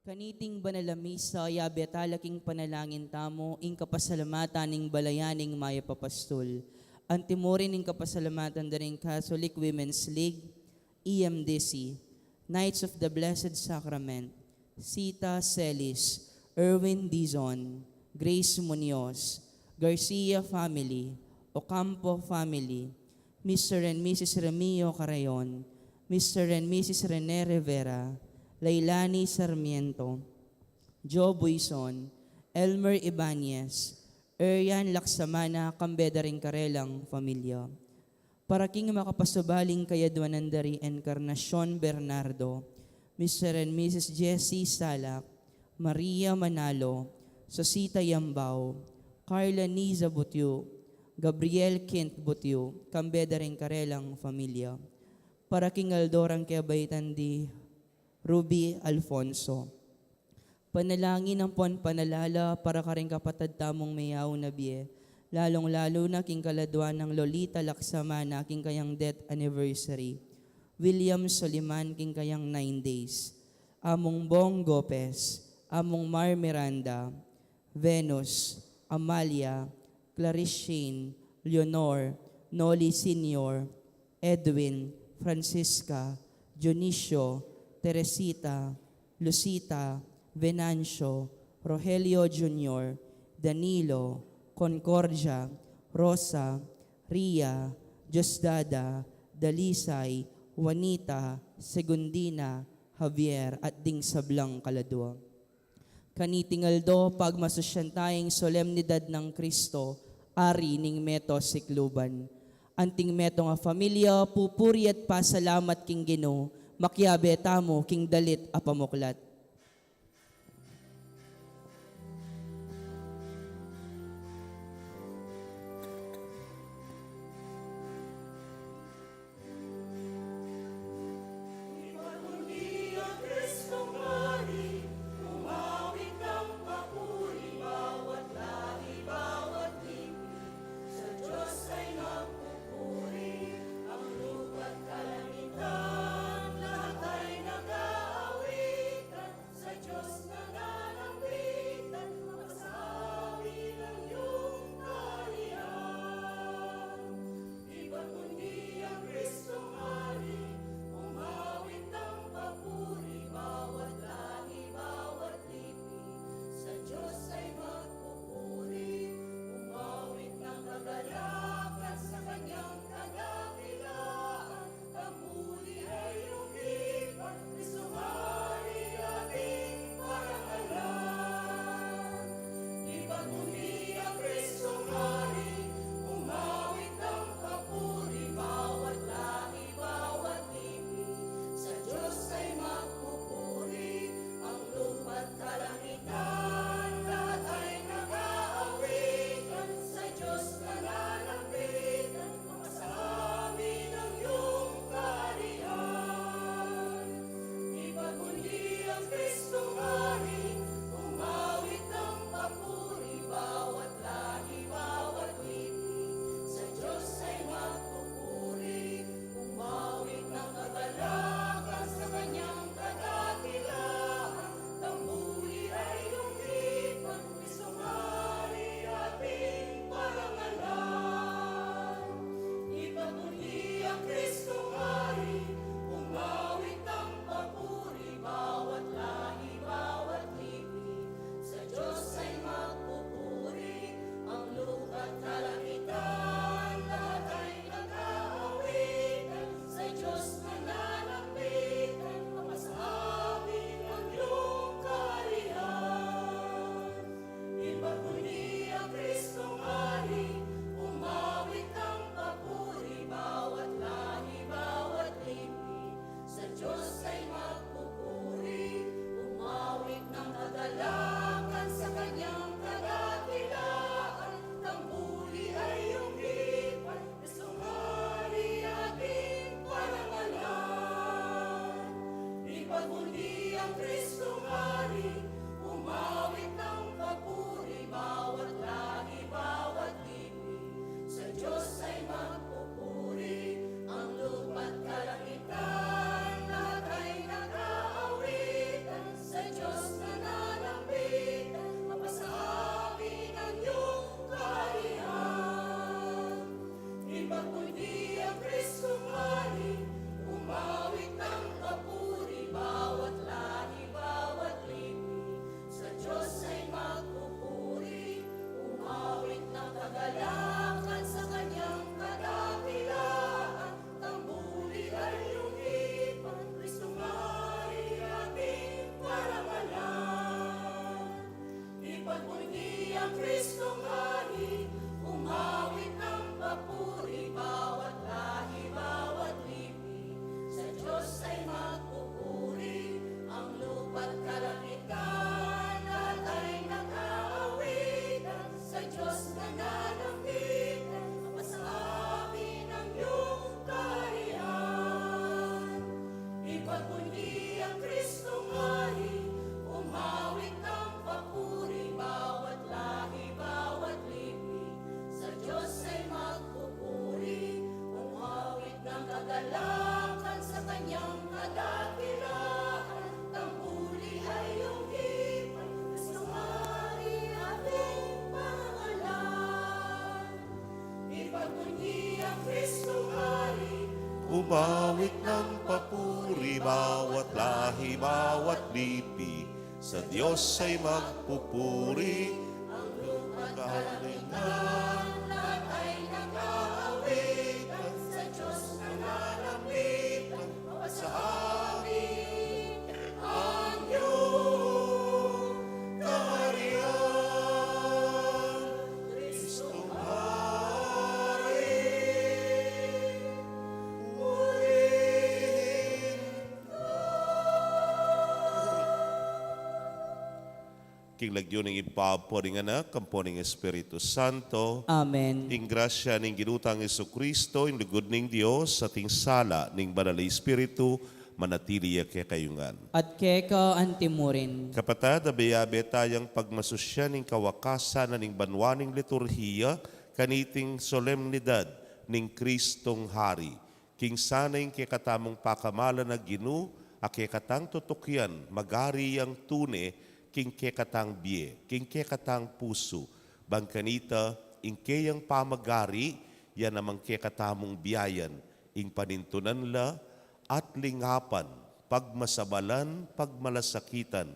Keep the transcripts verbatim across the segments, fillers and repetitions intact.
Kaniting banal a misa, yabe tala king panalangin tamu ing kapasalamatan ning balayan ning mayap a pastul. Antimurin ing kapasalamatan da ring Catholic Women's League, E M D C, Knights of the Blessed Sacrament, Sita Celis, Erwin Dizon, Grace Munoz, Garcia family, Ocampo family, Mister and Missus Remio Carayon, Mister and Missus Rene Rivera, Leilani Sarmiento, Joe Buison, Elmer Ibanez, Erian Laksamana, kambe da ring karelang familia. Para king makapasubaling kayadwanan da ri Encarnacion Bernardo, Mister and Missus Jessie Salak, Maria Manalo, Sosita Yambao, Carla Niza Butyu, Gabriel Kent Butyu, kambe da ring karelang familia. Para king aldo rang kebaitan di Ruby Alfonso. Panalangin ampon panalala para karing kapatad tamung meyaun a bie, lalung-lalu na king kaladwa nang Lolita Laksamana king kayang death anniversary, William Soliman king kayang nine days, Among Bong Gopez, Among Mar Miranda, Venus, Amalia, Clarice Shane, Leonor, Noli Senior, Edwin, Francisca, Dionisio, Teresita, Lucita, Venancio, Rogelio Junior, Danilo, Concordia, Rosa, Ria, Diosdada, Dalisay, Juanita, Segundina, Javier, at ding sablang kaladwa. Kaniting aldo, pagmasusyan taya ing solemnidad nang Kristo, Ari ning meto sikluban. Anting metung a familia, pupuri at pasalamat king Ginu, makiabe tamu king dalit a pamuklat. Lakan sa kanyang kadakilaan, tambuli at yung hipan, Kristong Hari, ating parangalan. Ipagpundi ang Kristong Hari, umawit ng papuri, bawat lahi, bawat lipi, sa Diyos ay magpupuri. Ang lupa't kalangitan, lahat ay nag-aawitan, sa Diyos nananambitan, pasabi ng iyong kaharian. Ipagpundi ang Kristong Hari, umawit ng papuri, bawat lahi, bawat lipi, sa Diyos ay magpupuri. Umawit ng kagalakan sa kanyang kadakilaan, tambuli ay yung hipan, Kristong Hari, ating parangalan. Ipagpundi ang Kristong Hari, umawit ng papuri, bawat lahi, bawat lipi, sa Diyos ay magpupuri. Ang lupa't kalangitan, lahat ay nag-aawitan, sa Diyos nananambitan, pasabi ang iyong kaharian, Kristong Hari. Purihin ka. King lagyu ning Ibpa, ampo ning Anak, ampo ning Espiritu Santo. Amen. Ing grasya ning Ginu tang Jesucristo, ing lugud ning Dios, at ing sala ning Banal a Espiritu, manatili ya kekayu ngan. At keka antimurin. Kapatad, abe-abe tayang pagmasusyan ing kawakasan na ning banua ning liturhiya, kaniting solemnidad ning Kristong Hari. King sana ing kekatamung pakamalan a Ginu, a kekatang tutukian, magari yang tune, king kekatang bie, king kekatang pusu, bang kanita, ing keyang pamagari, ya namang kekatamung biayan, ing panintunan la, at lingapan, pagmasabalan, pagmalasakitan,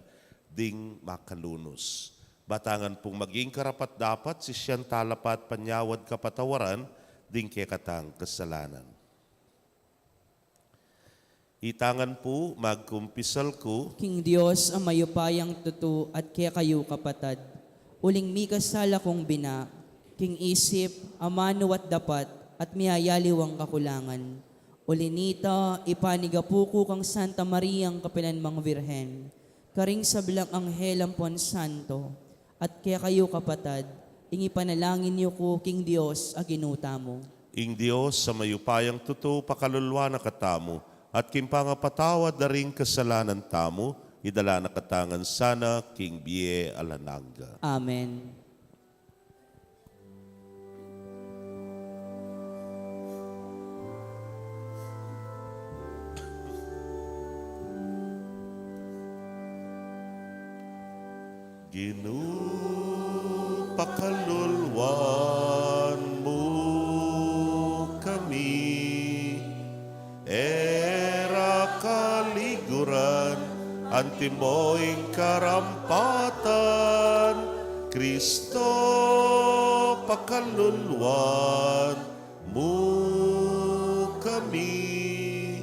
ding makalunus. Batangan pung maging karapat-dapat, sisian tala pa at panyawad kapatawaran, ding kekatang kasalanan. Itangan pu, magkumpisal ku. King Dios a mayupayang tutu at kekayu kapatad, uling mikasala kung bina, king isip, amanu at dapat, at miyayaliwang kakulangan. Uli nita, ipanigapu ku kang Santa Mariang kapilanmang Virgen, karing sablang anghel ampon santo, at kekayu kapatad, ing ipanalangin yu ku king Dios a Ginu tamu. Ing Dios a mayupayang tutu pakaluluan na katamu, at king pangapatawad da ring kasalanan tamu, idala na kata ngan sana king bie alang angga. Amen. Ginu, pakaluluan mu kami. E ra kaliguran, antimo ing karampatan, Kristo, pakaluluan mu kami.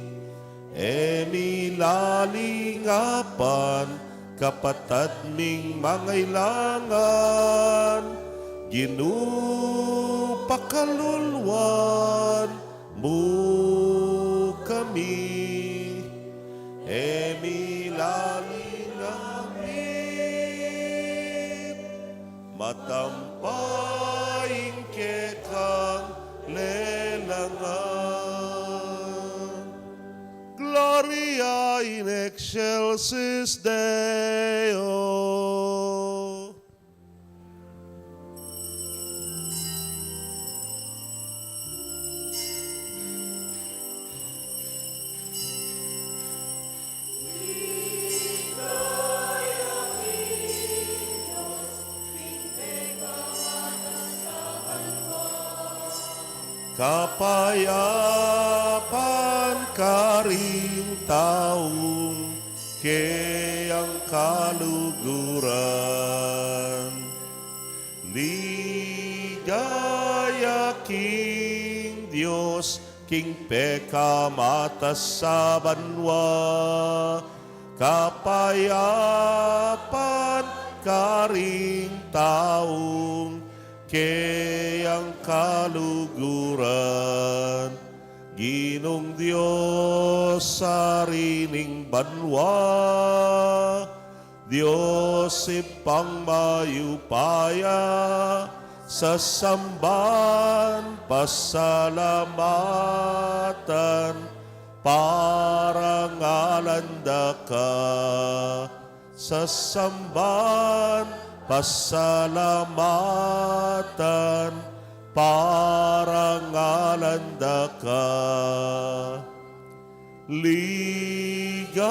E mi lalingapan, kapatad ming mangailangan, Ginu, pakaluluan mu kami. E mi lalingapan, matampa ing kekang lelangan. Gloria in excelsis Deo. Kapayapan karing taung keyang kaluguran. Liga king Dios, king pekamatas a banua, kapayapan karing taung keyang kaluguran. Ginung Dios, Ari ning banua, Dios Ibpang mayupaya, sasamban pasalamatan, parangalan da ka, sasamban pasalamatan, parangalan da ka. Ligaya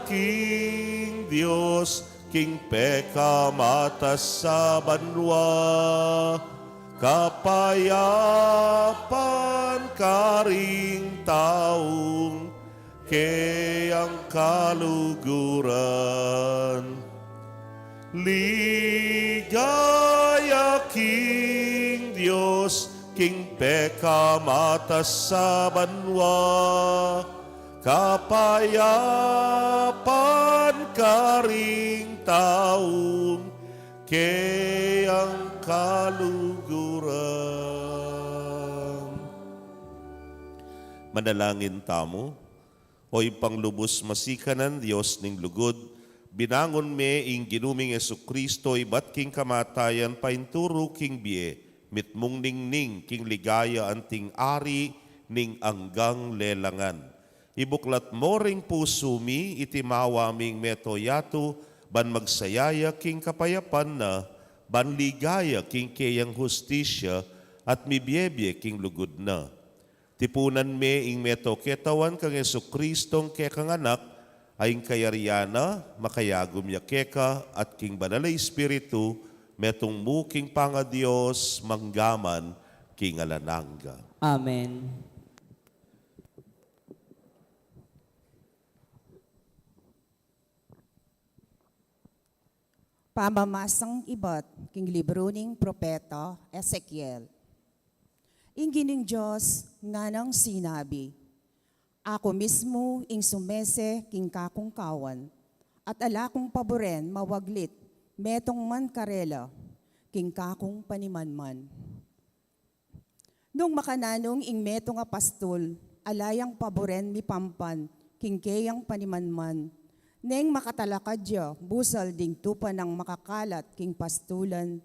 king Dios, king pekamatas a banua, kapayapan karing taung keyang kaluguran. Ligaya king Dios, king pekamatas a banua, kapayapan karing taung keyang kaluguran. Manalangin tamu. O Ibpang lubus masikanan, Dios ning lugud, binangun me ing Ginu ming Jesucristo ibat king kamatayan painturu king bie, mitmung ningning king ligaya anting ari ning anggang lelangan. Ibuklat mo ring pusu mi iti mawa ming meto yatu, ban magsayaya king kapayapan na, ban ligaya king keyang hustisya, at mibiebie king lugud na. Tipunan me ing meto ketawan kang Jesucristong kekang Anak, a ing kayarian na makayagum ya keka at king Banal a Espiritu, metung mu king pangaDios, mangga man king alang angga. Amen. Pamamasang ibat king libru ning propeta Ezekiel. Ing Ginung Dios nganang sinabi, Aku mismu ing sumese king kakung kawan, at ala kung paburen mawaglit metung man karela king kakung panimanman. Nung makananung ing metung a pastul, ala yang paburen mipampan king keyang panimanman, neng makatalakad ya busal ding tupa nang makakalat king pastulan,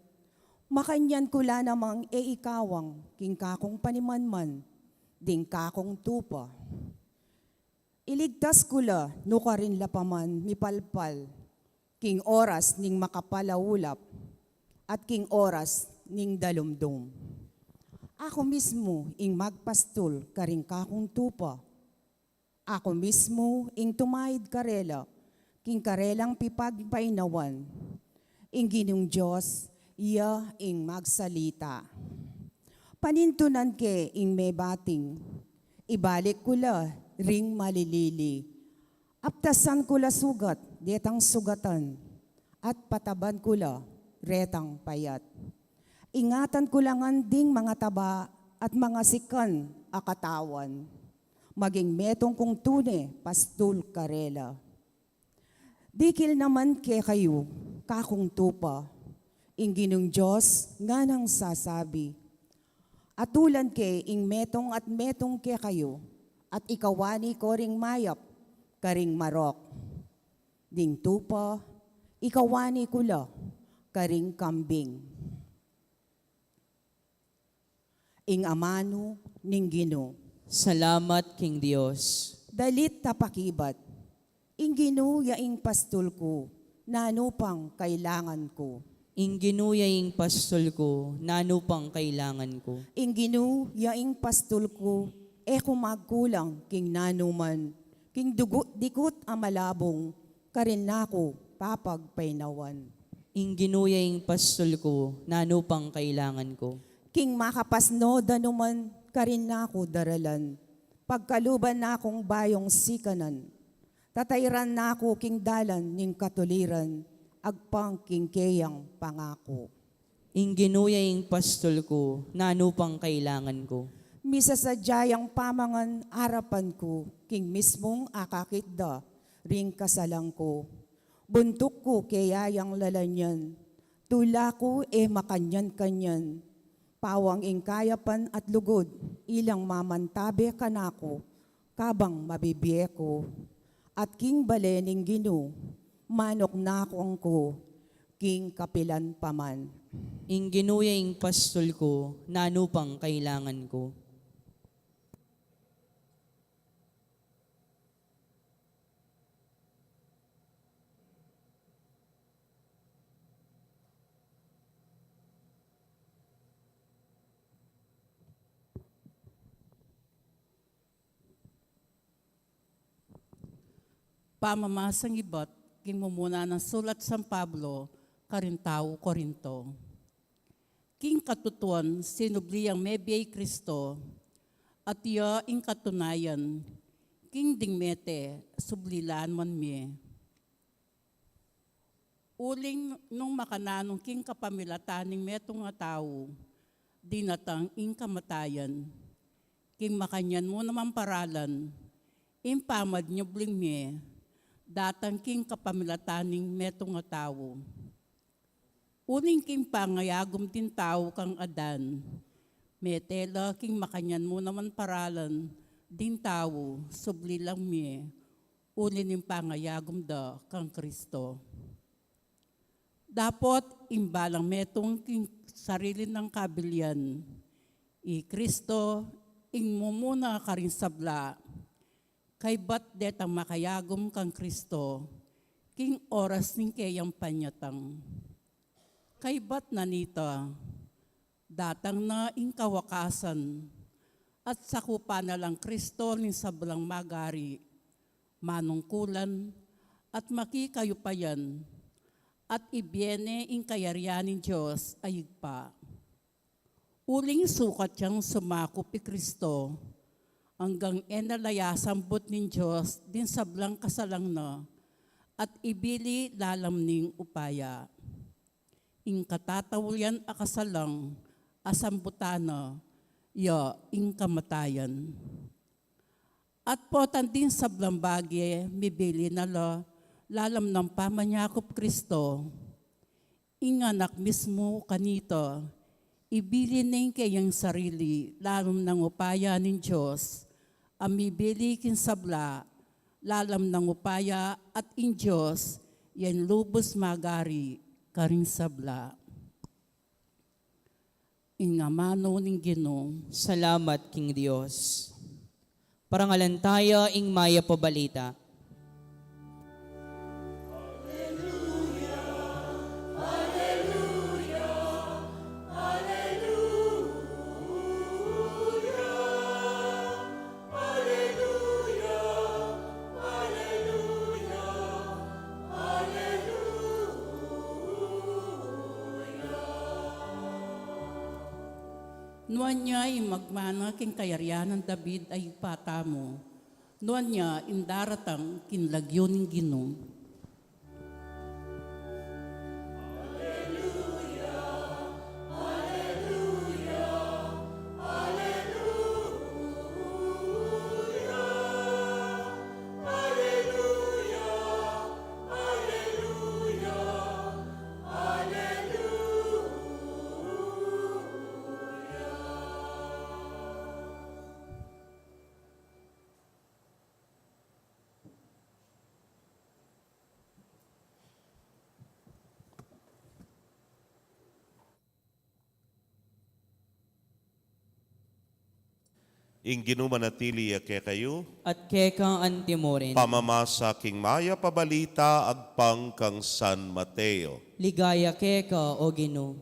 makanyan ku la namang e ikawang king kakung panimanman ding kakung tupa. Iligtas ku la nukarin la pa man mipalpal, king oras ning makapal a ulap, at king oras ning dalumdum. Aku mismu ing magpastul karing kakung tupa. Aku mismu ing tumaid karela, king karelang pipagpainawan. Ing Ginung Dios, iya ing magsalita. Panintunan ke ing mebating, ibalik ku la ring malilili. Aptasan ku la sugat detang sugatan, at pataban ku la retang payat. Ingatan ku la ngan ding mangataba at mangasikan a katawan. Maging metung kung tune pastul karela. Dikil naman kekayu, kakung tupa, ing Ginung Dios nganang sasabi, atulan ke ing metung at metung kekayu, at ikawani ko ring mayap karing marok. Ding tupa, ikawani ku la karing kambing. Ing amanu ning Ginu. Salamat king Dios. Dalit tapakibat. Ing Ginu ya ing pastul ku, nanu pang kailangan ku? Ing Ginu ya ing pastul ku, nanu pang kailangan ku? Ing Ginu ya ing pastul ku, e ku magkulang king nanuman, king dugu-, dikut a malabung, karin na ku papagpainawan. Ing Ginu ya ing pastul ku, nanu pang kailangan ku? King makapasno danuman, karin na ku daralan. Pagkaluban na kung bayung sikanan. Tatairan na ku king dalan ning katuliran, agpang king keyang pangaku. Ing Ginu ya ing pastul ku, nanu pang kailangan ku? Misasadya yang pamangan arapan ku, king mismung akakit da ring kasalan ku. Buntuk ku keya yang lalanyan, tula ku e makanyan-kanyan. Pawang ing kayapan at lugud, ilang mamantabe kanaku, kabang mabibie ku. At king bale ning Ginu, manuknakun ku, king kapilan pa man. Ing Ginu ya ing pastul ku, nanu pang kailangan ku? Pamamasang ibat king mumuna nang sulat San Pablo karing tau Corinto. King katutuan, sinubli yang mebie i Kristo, at iya ing katunayan, king ding mete, subli la naman mie. Uling nung makananu king kapamilatan ning metung a tau, dinatang ing kamatayan. King makanyan mu namang paralan, ing pamanyubling mie, datang king kapamilatan ning metung a tau. Uling king pangayagum ding tau kang Adan, mete la king makanyan mu namang paralan ding tau, subli lang mie, uli ning pangayagum da kang Kristo. Dapot ing balang metung king sarili nang kabilian, i Kristo ing mumuna karing sabla, kaybat detang makayagum kang Kristo, king oras ning keyang panyatang. Kaybat na nita, datang na ing kawakasan, at sakupan na lang Kristo ning sablang magari, manungkulan, at makikayupayan, at ibie ne ing kayarian ning Dios a Ibpa. Uling sukat yang sumakup i Kristo, anggang e na la ya sambut ning Dios ding sablang kasalang na, at ibili lalam ning upaya. Ing katataulian a kasalang a sambutan na, ya ing kamatayan. At potang ding sablang bage, mibili na la lalam nang pamanyakup Kristo. Ing Anak mismu kanita, ibili ne ing keyang sarili lalam nang upaya ning Dios, a mibili king sabla lalam nang upaya, at ing Dios, yang lubus magari karing sabla. Ing amanu ning Ginu. Salamat king Dios. Parangalan taya ing mayap a balita. Aleluya, aleluya, aleluya. Nuan ya ing magmana king kayarian nang David a ibpa tamu. Nuan ya ing daratang king lagyu ning Ginu. Ing Ginu manatili ya kekayu. At keka antimurin. Pamamasa king mayap a balita agpang kang San Mateo. Ligaya keka, O Ginu.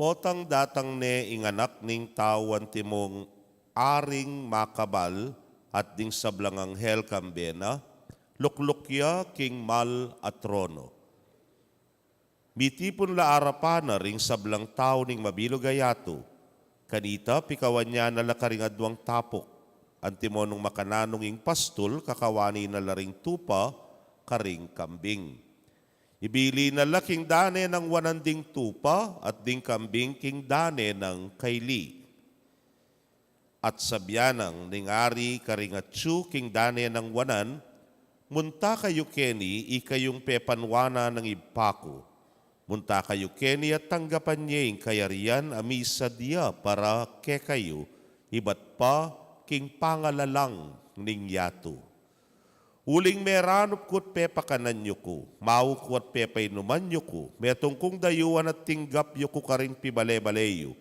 Potang datang ne ing Anak ning Tau antimong aring makabal at ding sablang anghel kambe na, lukluk ya king mal a trono. Mitipun la arapan na ring sablang tau ning mabilug a yatu. Kanita, pikawan ya na la karing aduang tapuk, antimo nung makananu ing pastul, kakawanan na la ring tupa karing kambing. Ibili na la king dane nang wanan ding tupa at ding kambing king dane nang kaili. At sabian nang ning ari karing atsu king dane nang wanan, "Munta kayu keni, ikayung pepanwanan ning Ibpa ku. Munta kayu keni at tanggapan ye ing kayarian a misadya para kekayu, ibat pa king pangalalang ning yatu. Uling meranup ku at pepakanan yu ku, mau ku at pepainuman yu ku, metung kung dayuan at tinggap yu ku karing pibale-bale yu,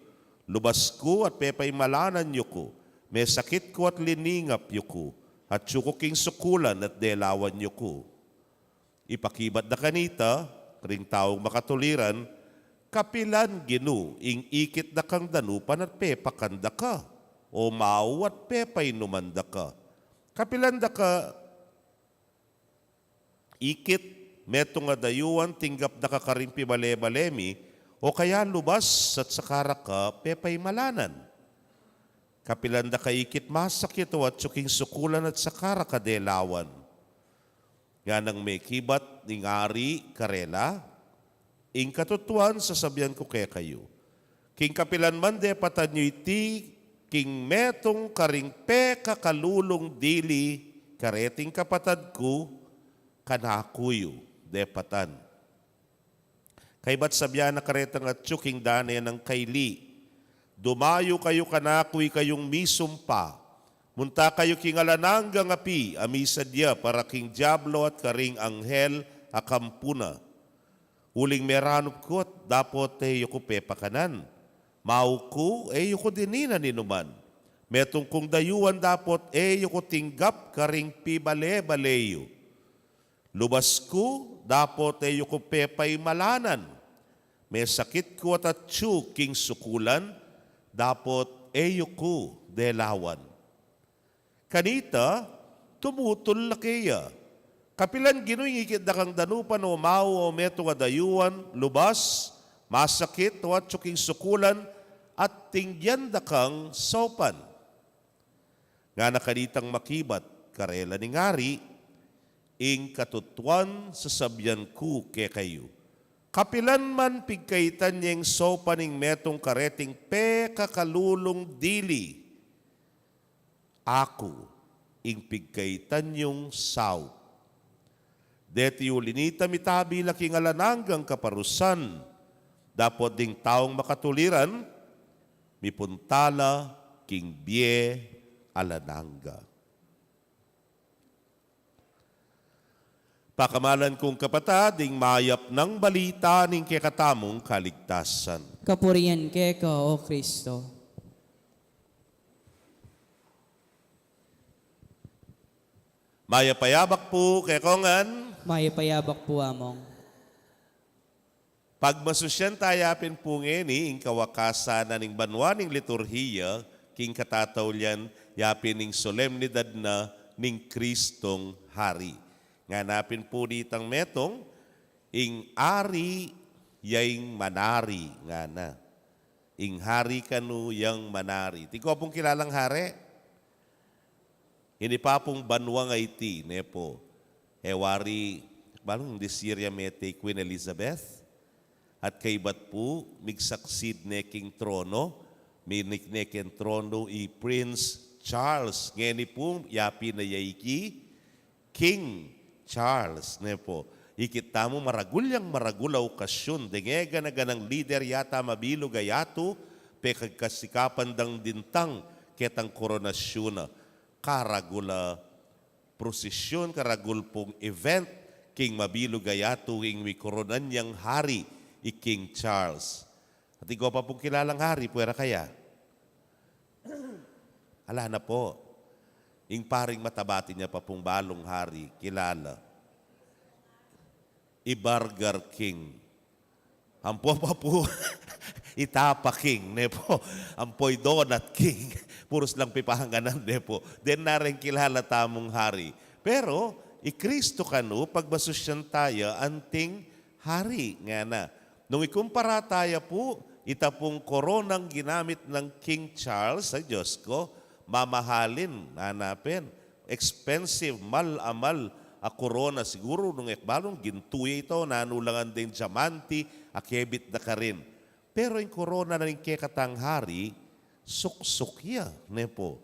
lubas ku at pepaimalanan yu ku, mesakit ku at liningap yu ku, atsu ku king sukulan at delawan yu ku." Ipakibat da kanita ring taung makatuliran, "Kapilan, Ginu, ing ikit da kang danupan at pepakan da ka, o mau at pepainuman da ka? Kapilan da ka ikit, metung a dayuan, tinggap da ka karing pibale-bale mi, o kaya lubas at saka ra ka pepaimalanan? Kapilan da ka ikit, masakit, o atsu king sukulan at saka ra ka delawan?" Nganang mekibat ing ari karela, "Ing katutuan sasabian ku kekayu, king kapilan man depatan yu iti king metung karing pekakalulung dili kareting kapatad ku, kanaku yu depatan." Kaybat sabian na karetang atsu king dane nang kaili, "Dumayu kayu kanaku, ikayung misumpa. Munta kayu king alang anggang api a misadya para king diablo at karing anghel a kampu na. Uling meranup ku at dapot e yu ku pepakanan, mau ku e yu ku dininan inuman, metung kung dayuan dapot e yu ku tinggap karing pibale-bale yu. Lubas ku, dapot e yu ku pepaimalanan. Mesakit ku at atsu king sukulan, dapot e yu ku delawan." Kanita, tumutul la keya, "Kapilan, Ginu, ing ikit da kang danupan, o mau, o metung a dayuan, lubas, masakit, o atsu king sukulan, at tingyan da kang saupan?" Ngana kanitang makibat karela ning ari, "Ing katutuan sasabian ku kekayu, kapilan man pigkaitan yeng saupan ing metung kareting pekakalulung dili, aku ing pigkaitan yung saup. Deti uli nita, mitabi la king alang anggang kaparusan, dapot ding taung makatuliran, mipunta la king bie alang angga." Pakamalan kung kapatad, ing mayap nang balita ning kekatamung kaligtasan. Kapurian keka, O Kristo. Mayap a yabak pu kekongan. Mayap a yabak pu, Among. Pagmasusyan taya pin pu ngeni ing kawakasan na ning banua ning liturhiya, king katataulian ya pin ning solemnidad na ning Kristong Hari. Ngana pin pu ditang metung, ing ari ya ing manari, ngana. Ing hari kanu yang manari. Atin ko pung kilalang hari? Ini pa pung banua nga iti, ne pu. E wari, balung this year ya mete i Queen Elizabeth. At kaybat pu, mig-succeed ne king trono, minik ne king trono i Prince Charles. Ngeni pu, ya pin na ya iki, King Charles, ne pu. Ikit tamu maragul yang maragul a okasyun, deng e gana-ganang lider yata mabilug a yatu, pekasikapan dang dintang ketang koronasyun na. Karagul a prosisyun, karagul pung event, king mabilug a yatu, ing mikoronan yang hari, i King Charles. Atin ko pa pung kilalang hari, puwera kaya? Ala na pu. Ing paring mataba, atin ya pa pung balung hari, kilala. I Burger King. Ampo pa pu. Itapa king, ne pu, ampo i Donut King, purus lang pipanganan, ne pu. Deng nareng kilala tamung hari. Pero i Kristu kanu, pagmasusyan taya, anting hari, ngana. Nung ikumpara taya pu, ita pung koronang ginamit nang King Charles, ay Diyos ko, mamahalin, ngana pin. Expensive, mal a mal a korona. Siguru nung e ku balu gintu ya ita, nanu la ngan deng diamante a kebit da karin. Pero ing korona na ning kekatang hari, suksuk ya, ne pu.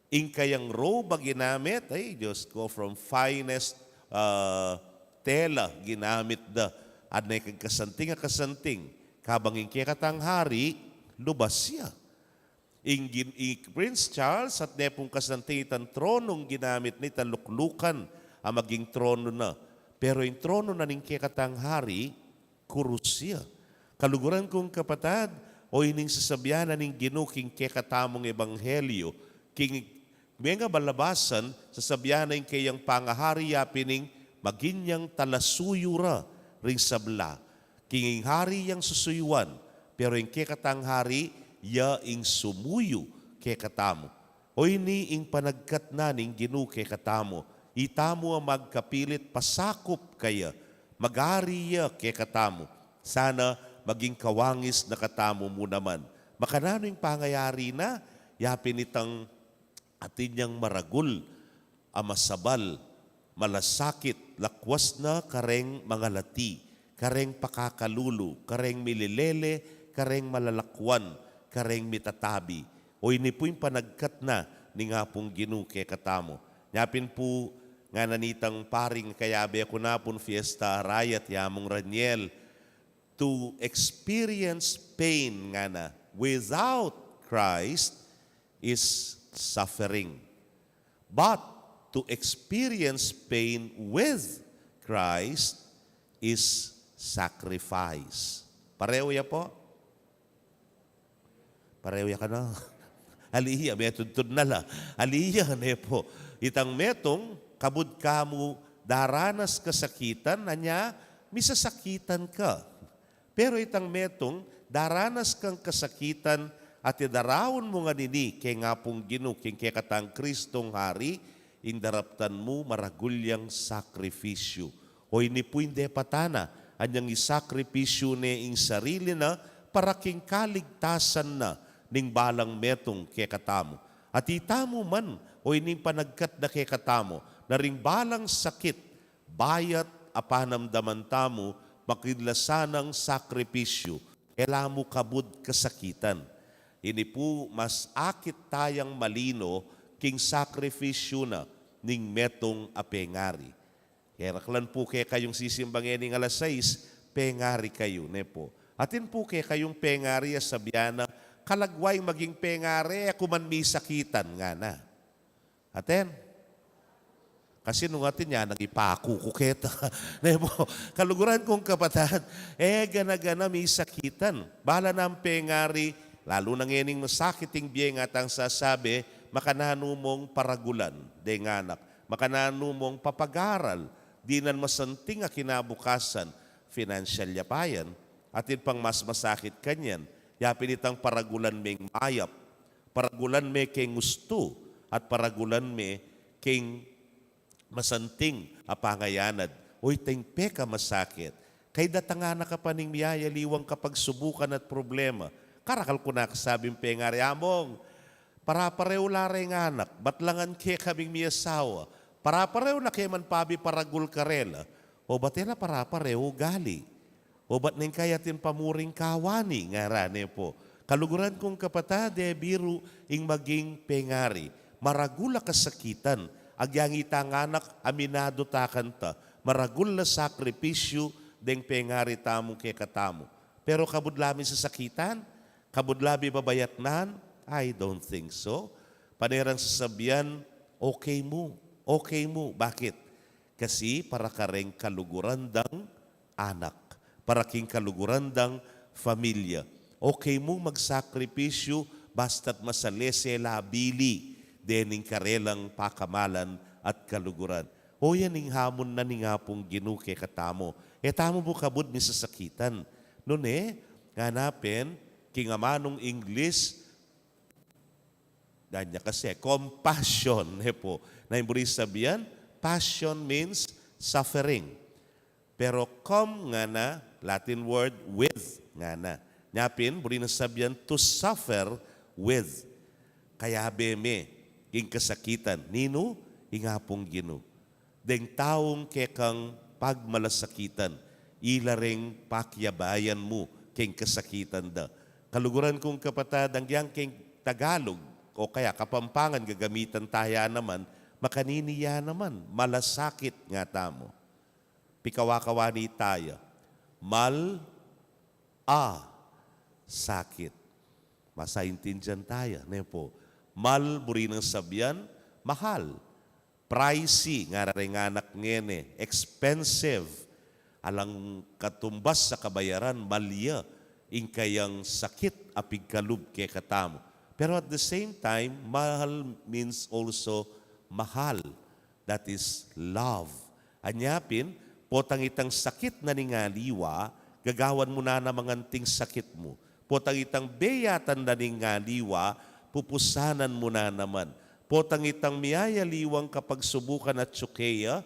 Ing kayang robe a ginamit, ay Diyos ko, from finest, ah, tela ginamit da. At ne kang kasanting a kasanting, kabang ing kekatang hari, lubas ya. Ing gin-, ing Prince Charles at ne pung kasanting, itang tronung ginamit na, itang luklukan a maging trono na. Pero ing trono na ning kekatang hari, kurus ya. Kaluguran kung kapatad, o ining sasabyan na ning Ginu king kekatamung ebanghelyo, king menga balabasan, sasabyan na ing kayang pangahari ya pin ing maging yang talasuyu ra ring sabla. King ing hari yang susuyuan, pero ing kekatang hari ya ing sumuyu kekatamu. O ini ing panagkat na ning Ginu kekatamu, itamu a magkapilit pasakup kaya, mag-ari ya kekatamu, sana maging kawangis na katamu mu naman. Makananu ing pangayari na? Ya pin itang atin yang maragul a masabal, malasakit, lakwas na kareng mangalati, kareng pakakalulu, kareng mililele, kareng malalakwan, kareng mitatabi. O ini pu ing panagkat na ning Apung Ginu kekatamu. Nya pin pu, ngana nitang paring kayabe ku na pun fiesta rayat, ya mung Raniel, to experience pain, ngana, without Christ is suffering. But to experience pain with Christ is sacrifice. Pareho ya pu? Pareho ya kanu? Ali ya, metung tud na la. Ali ya, ne pu. Itang metung, kabud ka mu daranas kasakitan, anya misasakitan ka. Pero itang metung, daranas kang kasakitan, at idaraun mu ngan ini keng Apung Ginu, keng kekatang Kristong Hari, ing daraptan mu maragul yang sakrifisyu. O ini pu ing depatan na, anyang isakripisyu ne ing sarili na para king kaligtasan na ning balang metung kekatamu. At itamu man, o ini ing panagkat na kekatamu, na ring balang sakit, bayat a panamdaman tamu, makinlasan nang sakripisyu, e la mu kabud kasakitan. Ini pu mas akit tayang malino king sakripisyu na ning metung a pengari. Keraklan pu kekayung sisimba ngening alas sais, pengari kayu, ne pu. Atin pu kekayung pengari a sabian na, kalagwa ing maging pengari, e ku man misakitan, ngana. Atin? Kasi nung atin, ya nang ipaku ku keta. Ne pu, kaluguran kung kapatad, e gana-gana misakitan. Bala nang pengari, lalu na ngening masakit ing bie, ngatang sasabi, makananu mung paragulan deng anak, makananu mung papagaral, dinan masanting a kinabukasan, financial ya pa yan, atin pang mas masakit kanyan, ya pin itang paragulan meng mayap, paragulan me keng ustu, at paragulan me keng masanting a pangayanad. O ita ing pekamasakit. Kaybat ing anak a pa ning miyayaliwang kapagsubukan at problema. Karakal ku na kasabing pengari, Among, para-pareho la reng anak, bat la ngan kekaming miyasawa, para-pareho na ke man pabi paragul karela, o bat e la para-pareho ugali. O bat neng kaya atin pamuring kawani, ngara ne pu. Kaluguran kung kapatad, e biru ing maging pengari. Maragul a kasakitan, agyang itang anak aminadu ta kanta, maragul a sakripisyu deng pengari tamung kekatamu. Pero kabud la mi sasakitan? Kabud la mi babayatnan? I don't think so. Pane rang sasabian, okay mu, okay mu. Bakit? Kasi para kareng kaluguran dang anak, para king kaluguran dang familia. Okay mung magsakripisyu basta't masalese la bili dening karelang pakamalan at kaluguran. O yan ing hamon na ning Apung Ginu kekatamu. E tamu mu kabud misasakitan. Nune, ngana pin, King amanung English, dan ya kasi, compassion, e pu. Na ing buri sabyan, passion means suffering. Pero com ngana, Latin word, with ngana. Nya pin, buri nang sabyan to suffer with. Kayabe me king kasakitan. Ninu? Ing Apung Ginu. Deng taung kekang pagmalasakitan, ila reng pakiabayan mu king kasakitan da. Kaluguran kung kapatad, agyang king Tagalog o kaya Kapampangan gagamitan taya naman, makanini ya naman, malasakit nga tamu. Pikawakawa ni taya, mal a sakit. Masaintindian taya, ne pu? Mal buri nang sabyan, mahal. Pricey, ngara reng anak ngeni, expensive. Alang katumbas a kabayaran, mal ya ing kayang sakit a pigkalub kekatamu. Pero at the same time, mahal means also mahal. That is love. Anya pin, potang itang sakit na ning aliwa, gagawan mu na naman anting sakit mu. Potang itang beyatan na ning aliwa, pupusanan mu na naman. Potang itang miyayaliwang kapagsubukan at tsukeya,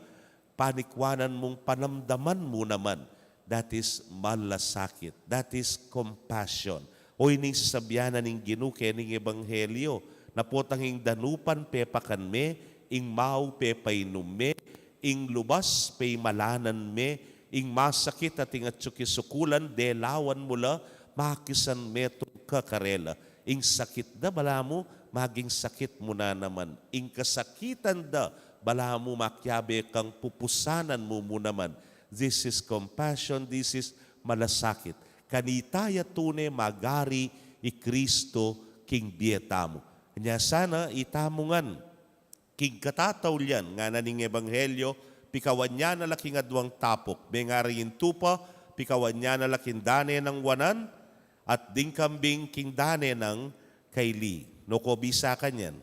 panikwanan mung panamdaman mu naman. That is malasakit. That is compassion. O ining sasabyan na ning Ginu kening ebanghelyo, na potang ing danupan pepakan me, ing mau pepainum me, ing lubas peimalanan me, ing masakit at ing atsu kisukulan, delawan mu la, makisan metung ka karela. Ing sakit da balamu, maging sakit mu na naman. Ing kasakitan da balamu, makiabe kang pupusanan mu mu naman. This is compassion, this is malasakit. Kanita ya tune magari i Kristo king bie tamu. Nya sana itamu ngan king katataulian ngana ning ebanghelyo, pikawan ya na la king aduang tapuk, mengaring ing tupa, pikawan ya na la king dane nang wanan, at ding kambing king dane nang kaili. No ko bisa kanyan?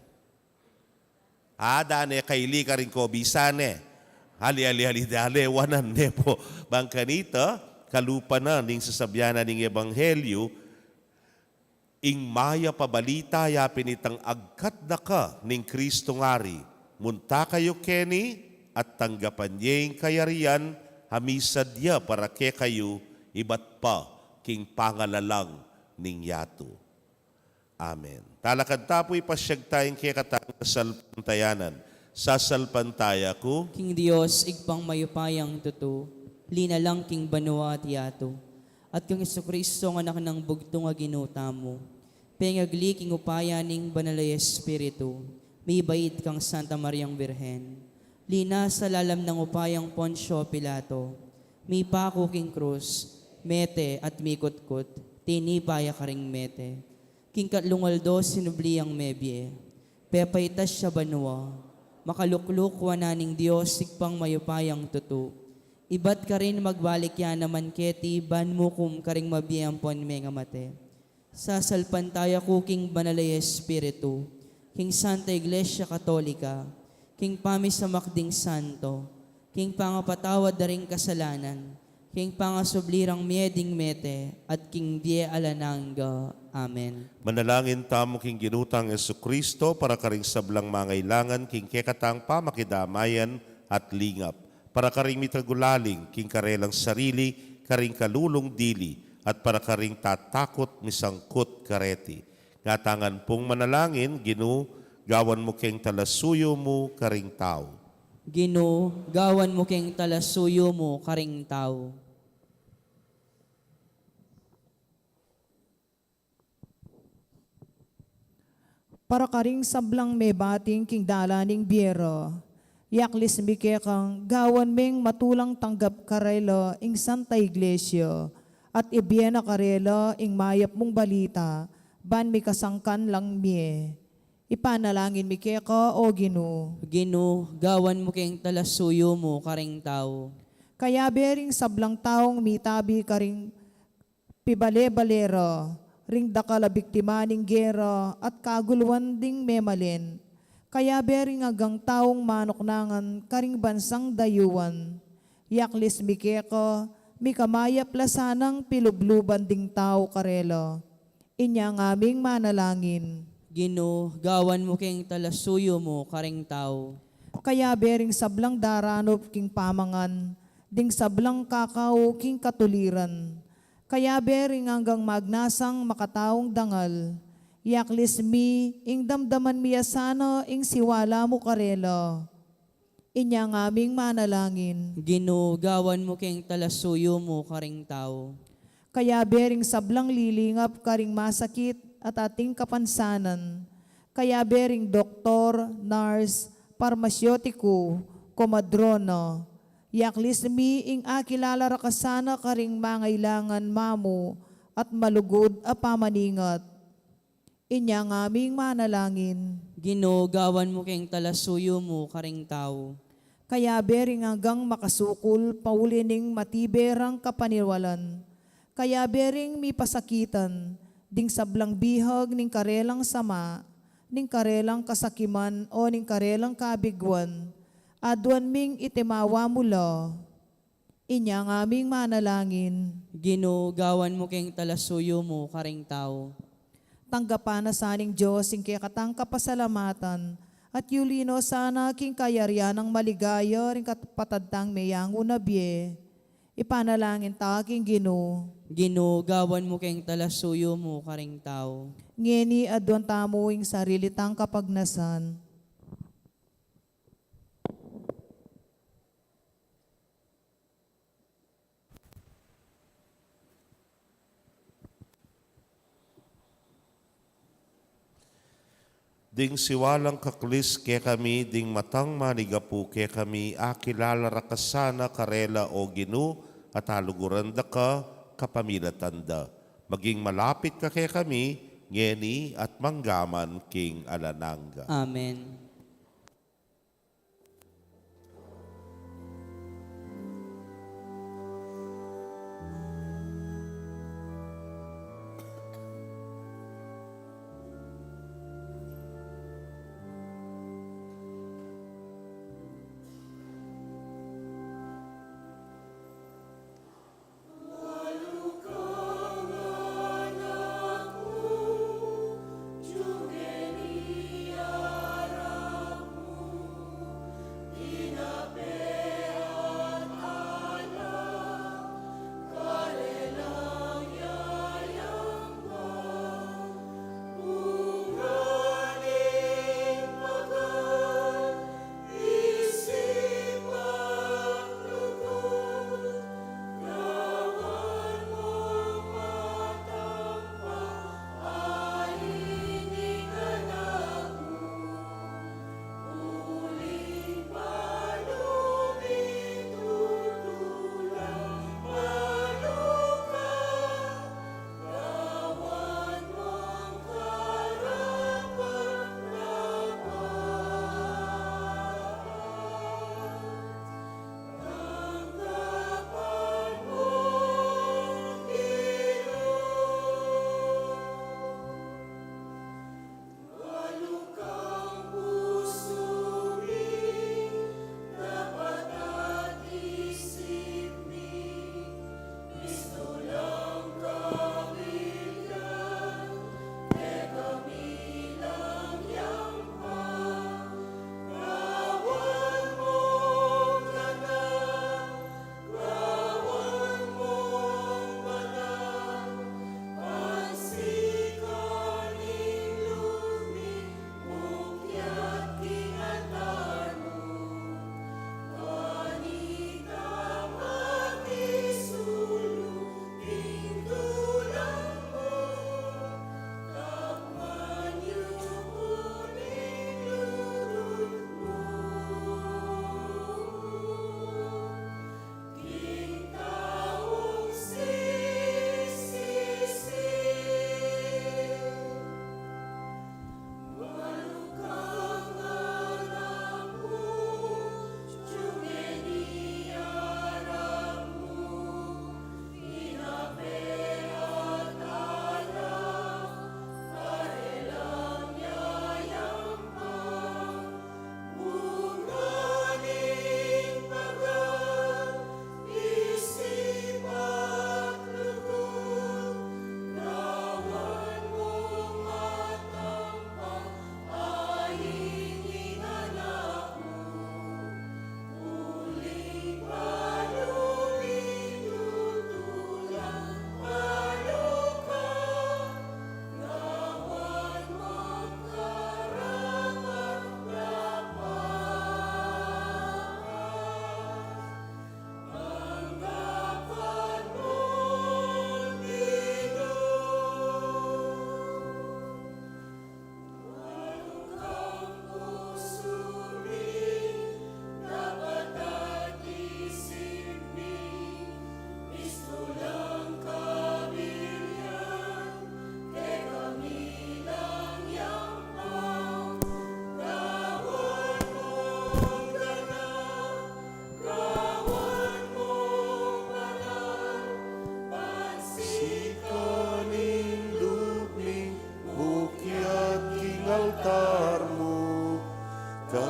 A, dane kaili karin ko bisa ne. Ali, ali, ali, dane wanan ne pu. Bang kanita, kalupa na ning sasabyan na ning ebanghelyo, ing mayap a balita ya pin itang agkat na ka ning Kristong Ari. Munta kayu keni at tanggapan ye ing kayarian a misad ya para kekayu ibat pa king pangalalang ning yatu. Amen. Talakad ta pu, ipasyag taya ing kekatang kasalpantayanan. Sasalpantaya ku king Dios, Ibpang mayupayang tutu, linalang king banua at yatu, at kang Jesucristo, anak nang bugtung a Ginu tamu, pengagli king upaya ning Banal a Espiritu, mibait kang Santa Mariang Birhen, linasa lalam nang upayang Poncio Pilato, mipaku king krus, mete at mikutkut, tinipa ya karing mete. King katlung aldo sinubli yang mebie, pepaitas ya banua, makalukluk wanan ning Dios Ibpang mayupayang tutu. Ibat karin magbalik ya naman keti ban mukum karing mabie ampon mengamate. Sasalpantaya ku king Banal a Espiritu, king Santa Iglesia Katolika, king pamisamak ding santo, king pangapatawad da ring kasalanan, king pangasubli rang mie ding mete, at king bie alang angga. Amen. Manalangin tamu king Ginu tang Jesucristo para karing sablang mangailangan king kekatang pamakidamayan at lingap, para karing mitagulaling king karelang sarili, karing kalulung dili, at para karing tatakut misangkut kareti. Ngatamu ngan pung manalangin, Ginu, gawan mu keng talasuyu mu karing tau. Ginu, gawan mu keng talasuyu mu karing tau. Para karing sablang mebating king dalan ning bie ra, yaklis mi kekang gawan meng matulang tanggap karela ing Santa Iglesia, at ibie na karela ing mayap mung balita, ban mikasangkan lang mie. Ipanalangin mi keka, O Ginu. Ginu, gawan mu keng talasuyu mu karing tau. Kayabe ring sablang taung mitabi karing pibale-bale ra, ring dakal a biktima ning gera at kaguluan ding memalen. Kayabe ring agang taung manuknangan karing bansang dayuan. Yaklis mi keka, mikamayap la sanang pilubluban ding tau karela. Inya ngaming manalangin. Ginu, gawan mu keng talasuyu mu karing tau. Kayabe ring sablang daranup king pamangan, ding sablang kakau king katuliran. Kayabe ring anggang magnasang makataung dangal. Yaklis mi, ing damdaman mi ya sana ing siwala mu karela. Inya ngaming manalangin. Ginu, gawan mu keng talasuyu mu karing tau. Kayabe ring sablang lilingap karing masakit at ating kapansanan. Kayabe ring doktor, nurse, parmasyotiku, komadrona. Yaklis mi ing akilala ra ka sana karing mangailangan mamu at malugud a pamaningat. Inya ngaming manalangin. Ginu, gawan mu keng talasuyu mu karing tau. Kayabe ring anggang makasukul pauli ning matibe rang kapaniwalan. Kayabe ring mipasakitan, ding sablang bihag ning karelang sama, ning karelang kasakiman o ning karelang kabiguan. Aduan ming itimawa mu la. Inya ngaming manalangin. Ginu, gawan mu keng talasuyu mu karing tau. Tanggapan na sa ning Dios ing kekatang kapasalamatan, at yuli no sana king kayarian nang maligaya ring kapatad tang meyangu na bie. Ipanalangin ta king Ginu. Ginu, gawan mu keng talasuyu mu karing tau. Ngeni aduan tamu ing sarili tang kapagnasan. Ding siwalang kaklis kekami, ding matang manigapu kekami, akilala ra ka sana karela, o Ginu, at aluguran da ka kapamilatan da. Maging malapit ka kekami, ngeni at manggaman king alang angga. Amen.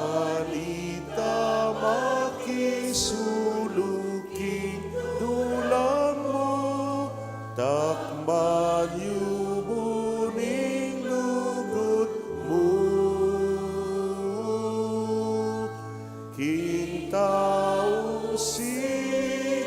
Anita makisulu king dulang mu, takman yu mu ning lugud mu king taung sisisi.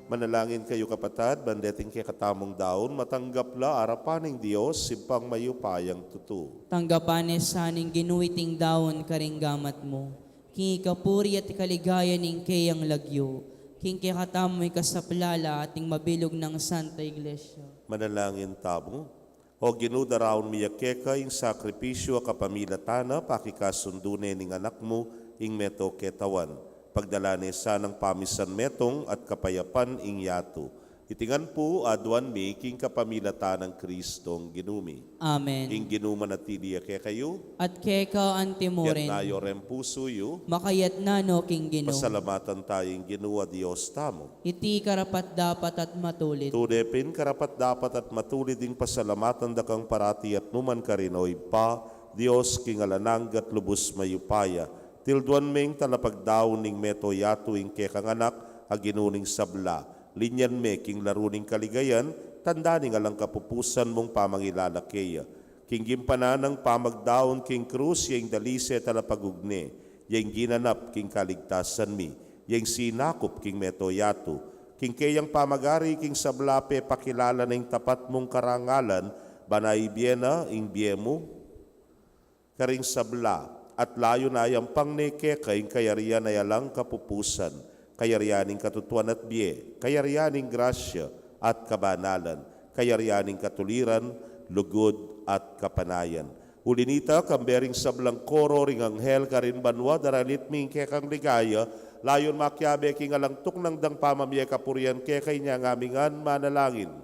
Manalangin kayu, kapatad, ban deting kekatamung daun, matanggap la arapan ning Dios, Ibpang mayupayang tutu. Tanggapan ne sa ning Ginu iting daun karing gamat mu, king ikapuri at ikaligaya ning keyang lagyu, king kekatamung ikasaplala at ning mabilug nang Santa Iglesia. Manalangin tamu. O Ginu, daraun mi ya keka ing sakripisyu a kapamilatan na pakikasundu ne ning Anak mu ing meto ketawan. Pagdala ne sanang pamisan metung at kapayapan ing yatu. Iti ngan pu aduan mi king kapamilatan nang Kristong Ginu mi. Amen. Ing Ginu manatili ya kekayu. At keka antimurin. Itas yu reng pusu yu. Makaitas no king Ginu. Pasalamatan tamu ing Ginu a Dios tamu. Iti karapat-dapat at matulid. Tune pin karapat-dapat at matulid ing pasalamatan da kang parati at nukarin man, o Ibpa, Dios king alang angga at lubus mayupaya. Tilduan meng talapagdaun ning meto yatu ing kekang Anak a Ginu ning sabla. Linyan me king laru ning kaligayan, tanda ning alang kapupusan mung pamangilala keya. King gimpanan nang pamagdaun king krus, ya ing dalise talapagugne, ya ing ginanap king kaligtasan mi, ya ing sinakup king meto yatu. King keyang pamagari king sabla pepakilala na ing tapat mung karangalan, ban ibie na ing bie mu karing sabla, at layun ayampang ne keka ing kayarian a alang kapupusan, kayarian ning katutuan at bie, kayarian ning grasya at kabanalan, kayarian ning katuliran, lugud at kapanayan. Uli nita, kambe ring sablang koro ring anghel karin banua, daralit mi ing kekang ligaya, layun makiabe king alang tuknang dang pamamie kapurian keka. Inya ngan mi ngan manalangin.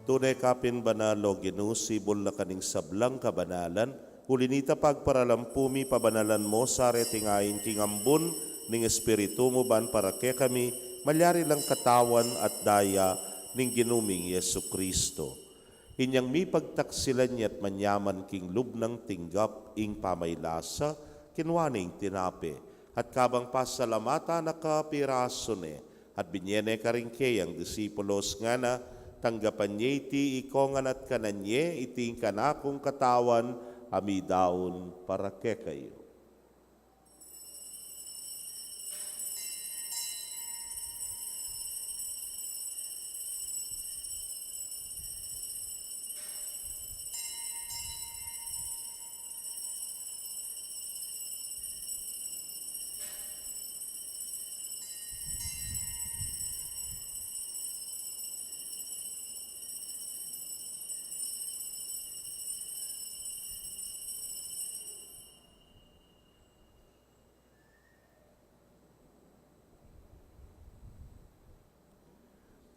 Tune ka pin banal, o Ginu, sibul na ka ning sablang kabanalan. Uli nita, pagparalampu mi, pabanalan mo sa reting ain king ambun ning Espiritu mu, ban para kekami malyari lang katawan at daya ning Ginu ming Jesucristo. Inyang mipagtaksilan ya at manyaman king lub nang tinggap ing pamailasa, kinua ne ing tinape, at kabang pasalamatan na ka, pirasu ne, at binye ne karing keyang disipulos, ngana: Tanggapan ye iti ikongan at kanan ye, iti ing kanakung katawan a midaun para kekayu.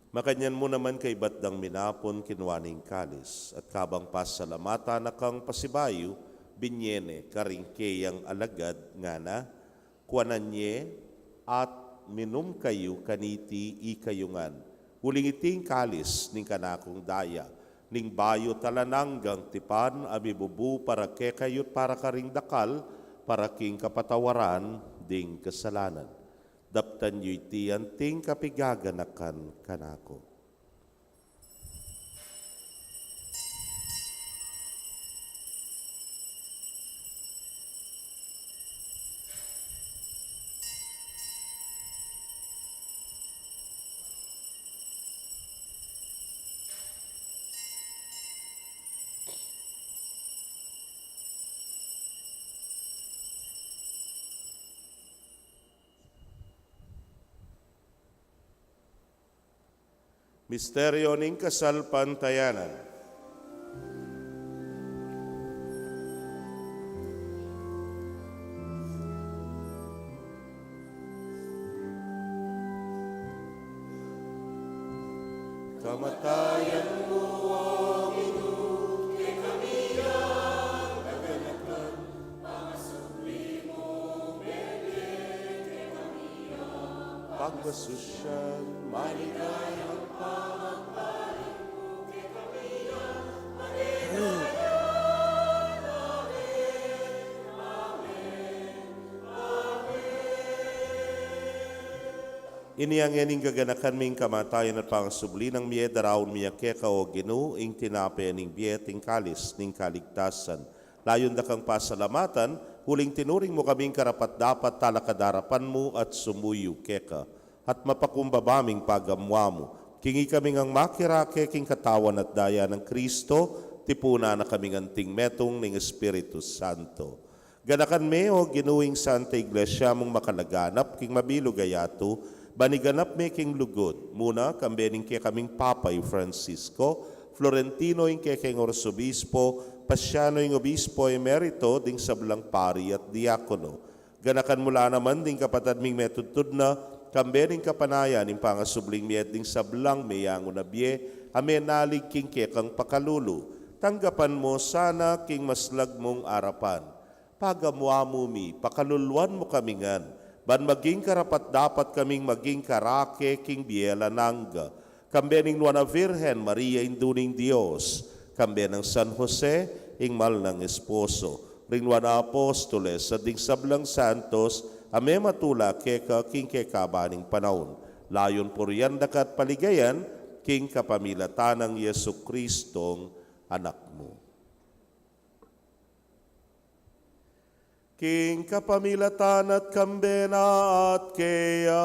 Makanyan mu naman kaybat dang minapun, kinua ne ing kalis, at kabang pasalamatan na kang pasibayu, binye ne karing keyang alagad, ngana: Kuanan ye at minum kayu kaniti ikayu ngan, uling iti ing kalis ning kanakung daya, ning bayu at alang anggang tipan, a mibubu para kekayu at para karing dakal, para king kapatawaran ding kasalanan. Daptan yu iti anting kapigaganakan kanaku. Misteryo ning kasalpantayanan. Kamatayan mu, O Ginu, kekami yang gaganakan, pangasubli mu, mebie kekami yang pagmasusyan, maligayang pamagbalik mu kekami yang maligaya. Amen. Amen. Ini ngeni ing gaganakan mi, ing kamatayan at pangasubli nang mie. Daraun mi keka, O Ginu, ing tinape ning bie at ing kalis ning kaligtasan. Layun da kang pasalamatan, uling tinuring mu kaming karapat-dapat talakad king arapan mu at sumuyu keka. At mapakumbaba ming pagamuan mu, king ikami ngang makirake king katawan at daya nang Kristo, tipunan na kaming anting metung ning Espiritu Santo. Ganakan me, O Ginu, ing Santa Iglesia mung makalaganap king mabilug a yatu, ban iganap me king lugud, muna kambe ning kekaming Papa i Francisco, Florentino ing kekeng Arsobispo, Pasiano ing Obispo Emerito, ding sablang pari at diakono. Ganakan mu la naman ding kapatad ming metudtud na, kambe ning kapanayan ning pangasubling mie at ding sablang meyangu na bie a menalig king kekang pakalulu. Tanggapan mu sana king maslag mung arapan. Pagamuan mu mi, pakaluluan mu kami ngan, ban maging karapat-dapat kaming maging karake king bie alang angga. Kambe ning Nuan a Virgen Maria, Indu ning Dios, kambe nang San Jose, ing mal nang esposo, ring Nuan a Apostoles, at ding sablang santos a mematula keka king kekaban ning panaun. Layun purian da ka at paligayan, king kapamilatan nang Jesucristong Anak mu. King kapamilatan na at kambe na at keya,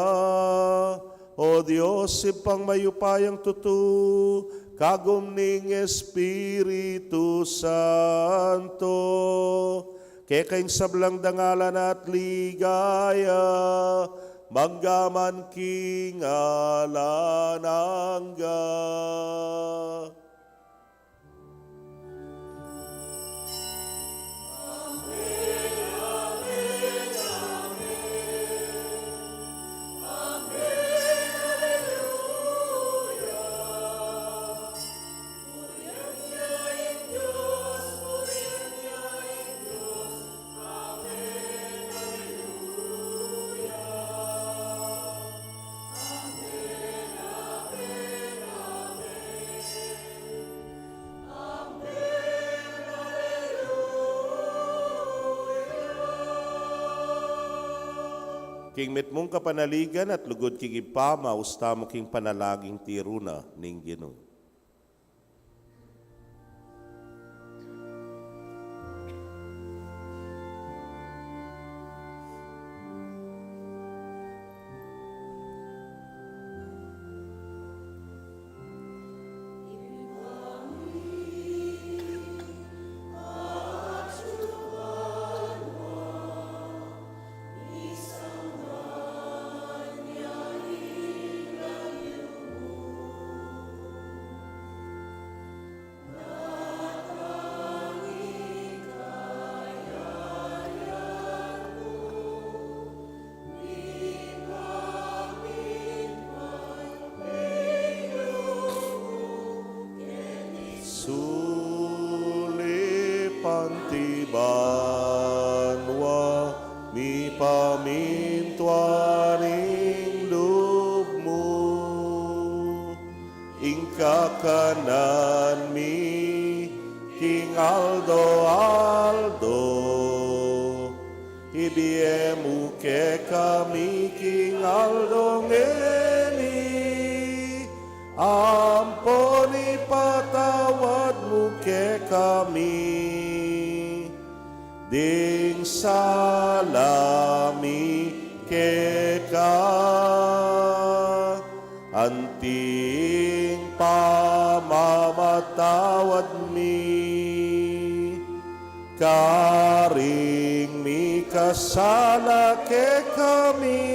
O Dios, Ibpang mayupayang tutu, kagum ning Espiritu Santo, keka ing sablang dangalan at ligaya, mangga man king alang angga. King mitmung kapanaligan at lugud king Ibpa, maus tamu king panalangin tiru na ning Ginu. Pantibanwa, mipamintuan ing lub mu. Ing kakanan mi king aldo-aldo ibie mu kekami king aldo ngeni, ampon ipatawad mu kekami ding sala mi keka, anti ing pamamatawad mi karing mikasala kekami.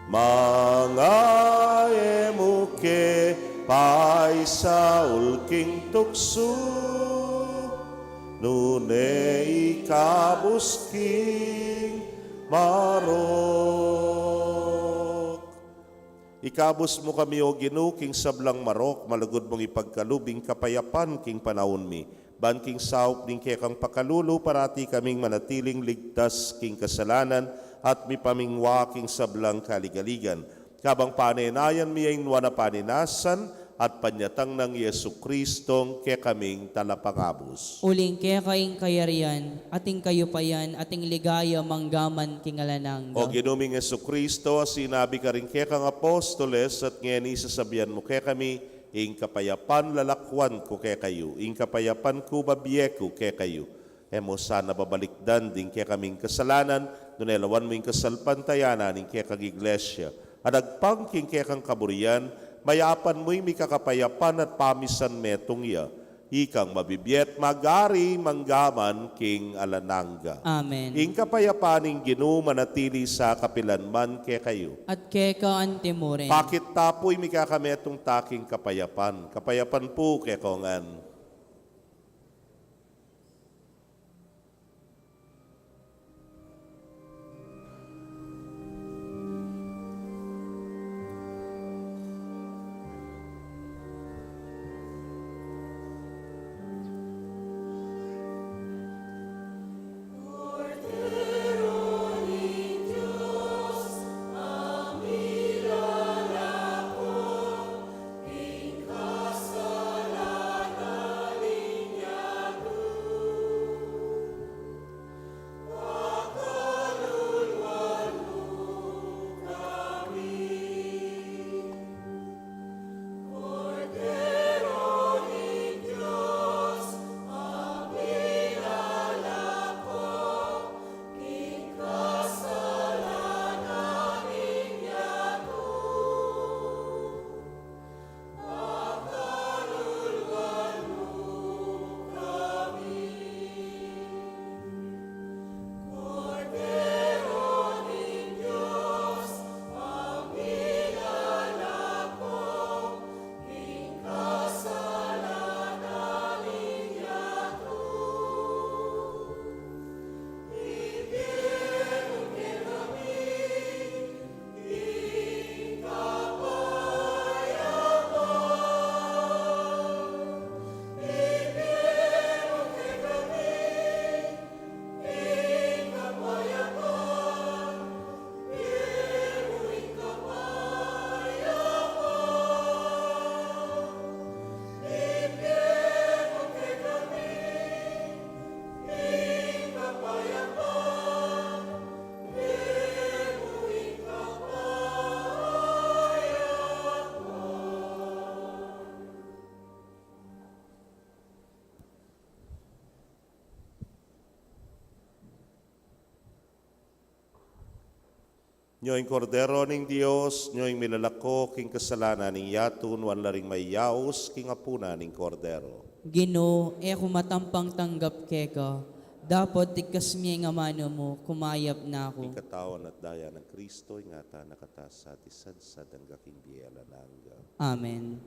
Manga e mu ke paisaul king tuksu, nune ikabus king marok. Ikabus mu kami, O Ginu, king sablang marok, malugud mung ipagkalub ing kapayapan king panaun mi. Ban king saup ning kekang pakalulu, parati kaming manatiling ligtas king kasalanan at mipamingwa king sablang kaligaligan. Kabang panenayan mi ing nuan a paninasan at panyatang nang Jesu Kristong kekaming Talapangabus. Uling keka ing kayarian, at ing kayupayan, at ing ligaya manggaman king alang angga. O Ginu ming Jesu Kristo, a sinabi karing kekang apostoles, at ngeni sasabian mu kekami, ing kapayapan lalakwan ku kekayu, ing kapayapan ku babie ku kekayu. E mu sana babalikdan ding kekaming kasalanan, nune lawan mu ing kasalpantayanan ning kekang Iglesia. At agpang king kekang kaburian, mayapan mu ing mikakapayapan at pamisan metung ya. Ikang mabibie at mag-ari manggaman king alang angga. Amen. Ing kapayapan ning Ginu manatili sa kapilan man kekayu. At keka antimurin. Pakit ta pu ing mikakametung ta king kapayapan. Kapayapan pu kekongan. Nyo ing Kordero ning Dios, nyo ing milalako king kasalanan ning yatu, nuan la ring mayaus king apunan ning Kordero. Ginu, e ku matampang tanggap keka, dapot tigkas me ing amanu mu, kumayap na ku. Ing katawan at daya nang Kristo, ingatan na kata sa at isadsad angga king bie alang angga. Amen.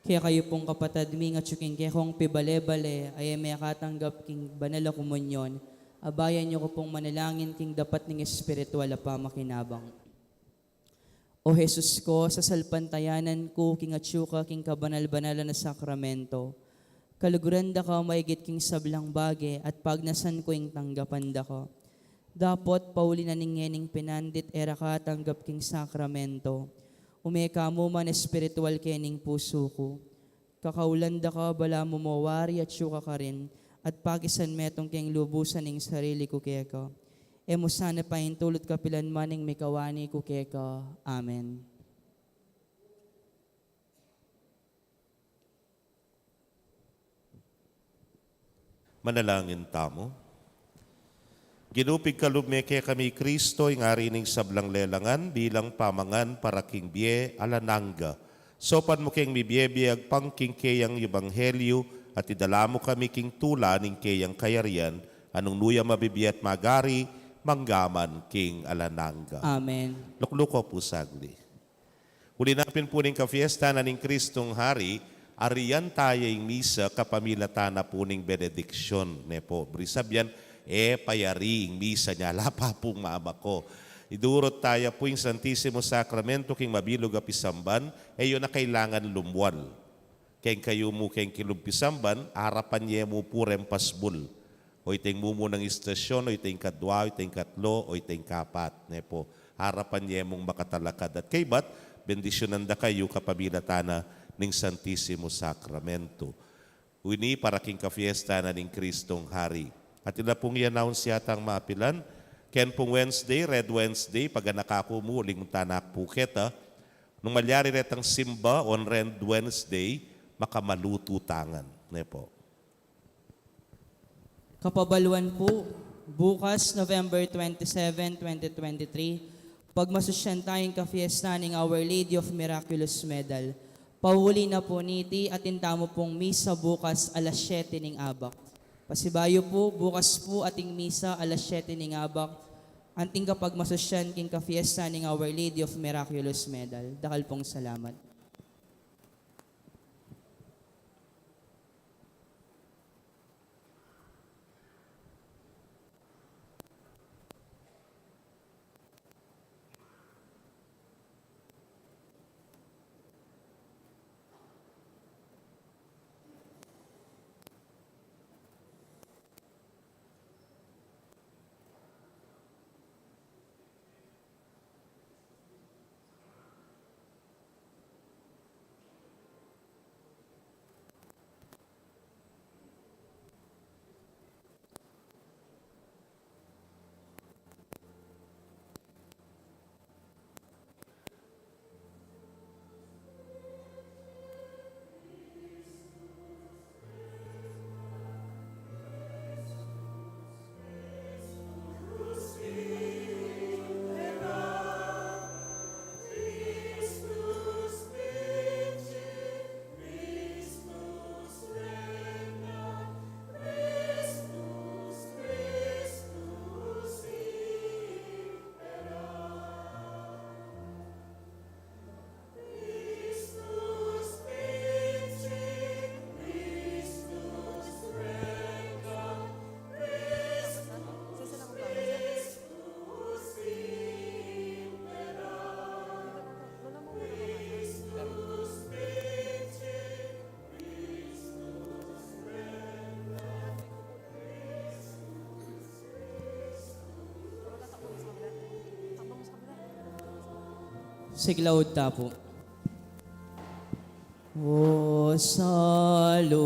Kekayu pung kapatad mi, nung atyu king kekong pibale-bale a e mekatanggap king banal a komunyon, abayan yu ku pung manalangin king dapat ning espiritual a pamakinabang. O Jesus ku, sasalpantayanan ku king atyu ka king kabanal-banalan a sakramento. Kaluguran da ka maigit king sablang bage at pagnasan ku ing tanggapan da ka. Dapot pauli na ning ngening pinandit e ra ka tanggap king sakramento, ume ka mu man espiritual kening pusu ku. Kakaulan da ka balamu mo wari atyu ka karin, at pakisan metung keng lubusan ing sarili ku keka. E mu sana paintulut kapilan man ing mikawani ku keka. Amen. Manalangin tamu. Ginu, pigkalub me kekami i Kristo, ing Ari ning sablang lelangan, bilang pamangan para king bie alang angga. Saupan mu keng mibie-bie agpang king keyang ebanghelyu, at idala mu kami king tula ning keyang kayarian, a nung nu ya mabibie at mag-ari, mangga man king alang angga. Amen. Lukluk ko pu sagli. Uli na pin pu ning kafiesta na ning Kristong Hari, arian taya ing misa kapamilatan na pu ning benediksyun, ne pu. Buri sabian, e payari ing misa, nya la pa pung mamako. Idurut taya pu ing Santisimo Sakramento king mabilug a pisamban, e yu na kailangan lumwal. Keng kayu mu keng kilub pisamban, arapan ye mu pu reng pasbul. O ita ing mumunang istasyon, o ita ing kadwa, o ita ing katlo, o ita ing kapat, ne pu. Arapan ye mung makatalakad. At kaybat, bendisyunan da kayu kapamilatan na ning Santisimo Sakramento. Ini para king kafiesta na ning Kristong Hari. At ila pung i-announce yatang mapilan, ken pung Wednesday, Red Wednesday, paganaka ku mu, uling tanak pu keta, nung malyari retang simba on Red Wednesday, makamalutu tangan. Ne pu. Kapabaluan pu, bukas, November twenty-seven, twenty twenty-three, pagmasusyan taya ing kafiesta ning Our Lady of Miraculous Medal. Pauli na pu niti, atin tamu pung misa bukas alas siyete ning abak. Pasibayu pu, bukas pu ating misa alas siyete ning abak, anting kapagmasusyan king kafiesta ning Our Lady of Miraculous Medal. Dakal pung salamat. Siklaud ta pu. O salutaris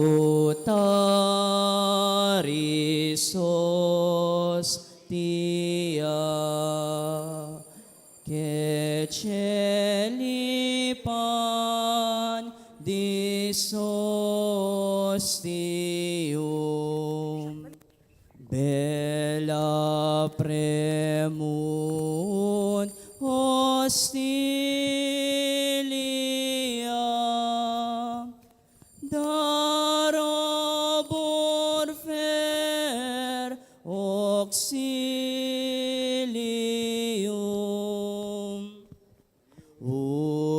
hostia, que celi pandis ostium, bella premunt hostilia, darobur fer auxilium.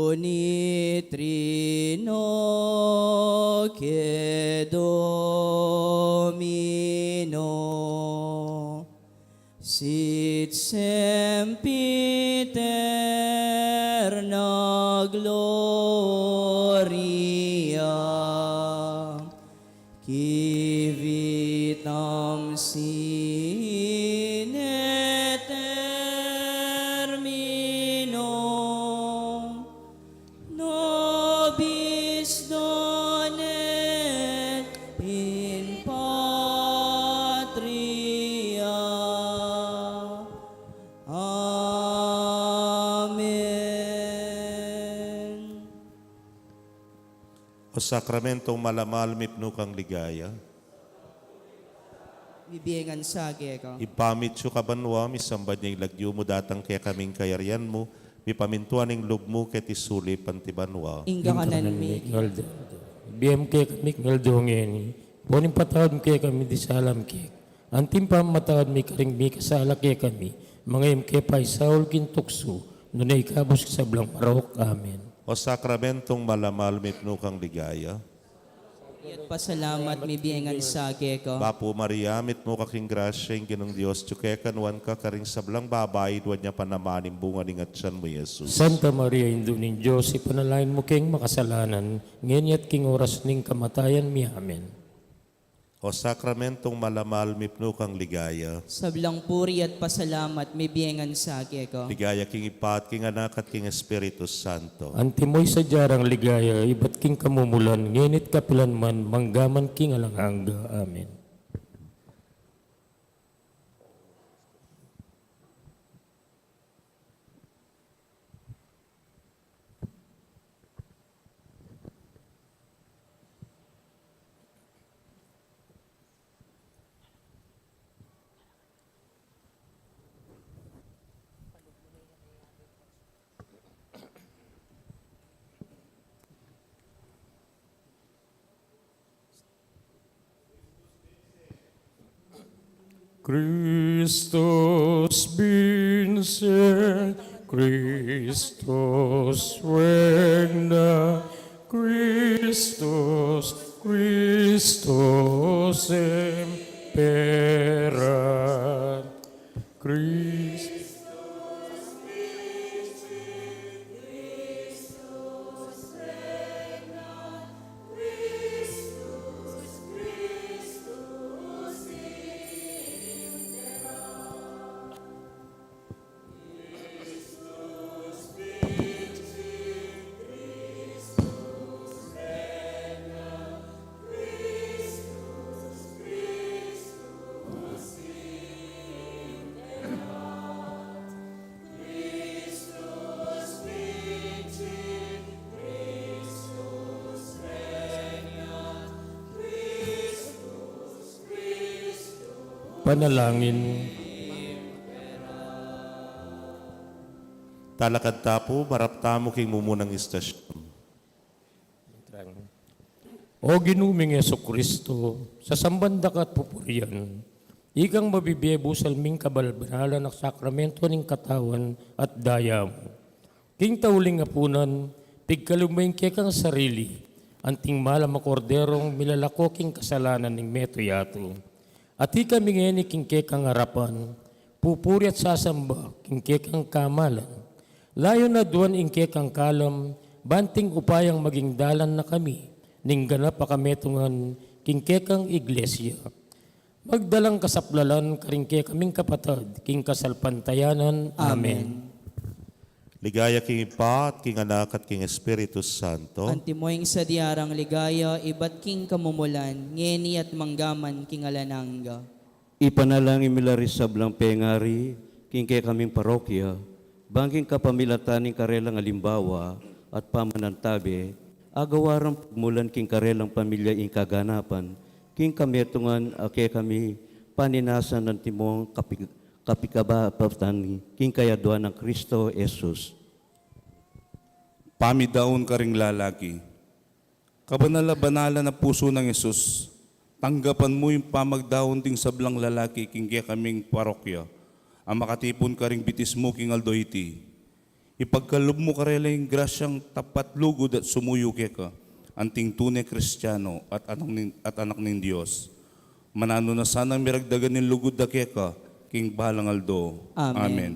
Unitrino Dominum, sit sempiterna gloria, qui vitam sine terminum nobis donat in patria. Amen. O sakramentong malamal, mipnu kang ligaya. Mibie ngan sa keka. Ibpa mi atsu ka banua, misamban ya ing lagyu mu, datang kekami ing kayarian mu, mipamintuan ing lub mu keti sulip anti banua. Ing kakanan mi king aldo-aldo ibie mu kekami king aldo ngeni. Ampon ipatawad mu kekami ding sala mi keka, anti ing pamamatawad mi karing mikasala kekami. Manga e mu ke paisaul king tuksu, nune ikabus king sablang marok. Amen. O sakramentong malamal, mipnu kang ligaya. At pasalamat, mibie ngan sa keka. Bapu Maria, mitmu ka king grasya, ing Ginung Dios atyu keka, nuan ka karing sablang babai, at nuan ya pa naman ing bunga ning atyan mu, Jesus. Santa Maria, Indu ning Dios, ipanalangin mu keng makasalanan, ngeni at king oras ning kamatayan mi. Amen. O sakramentong malamal, mipnu kang ligaya. Sablang puri at pasalamat, mibie ngan sa keka. Ligaya king Ibpa at king Anak at king Espiritu Santo. Antimo ing sadya rang ligaya, ibat king kamumulan, ngeni at kapilan man, mangga man king alang angga. Amen. Christus vincit, Christus regnat, Christus, Christus imperat. Christus Panalangin. Talakad ta pu, marap tamu king mumunang istasyon. O Ginu ming Jesucristo, sasamban da ka at pupurian, ikang mabibie busal ming kabanal-banalan a sakramento ning katawan at daya mu. King tauling apunan, pigkalub me ing kekang sarili, anting malam a korderong milalako king kasalanan ning meto yatu. At ikami ngeni king kekang arapan, pupuri at sasamba king kekang kamalan. Layun aduan ing kekang kalam, banting upayang maging dalan na kami ning ganap a kametungan king kekang iglesia. Magdalang kasaplalan karing kekaming kapatad king kasalpantayanan. Amen. Amen. Ligaya king Ibpa, at king Anak, at king Espiritu Santo. Antimo ing sadya rang ligaya, ibat king kamumulan, ngeni at mangga man king alang angga. Ipanalangin mi la ring sablang pengari king kekaming parokya, bang king kapamilatan ning karelang alimbawa at pamanantabe, agawa rang pagmulan king karelang pamilya ing kaganapan king kametungan a kekami paninasan antimong kapi-, kapikabapatan king kayaduan nang Kristo Jesus. Pamidaun karing lalaki. Kabanal a banalan a pusu nang Jesus, tanggapan mu ing pamagdaun ding sablang lalaki king kekaming parokya a makatipun karing bitis mu king aldo iti. Ipagkalub mu karela ing grasyang tapat lugud at sumuyu keka, anting tune Kristiano at anak ning, at anak ning Dios. Mananu na sanang miragdagan ning lugud da keka king balang aldo. Amen. Amen.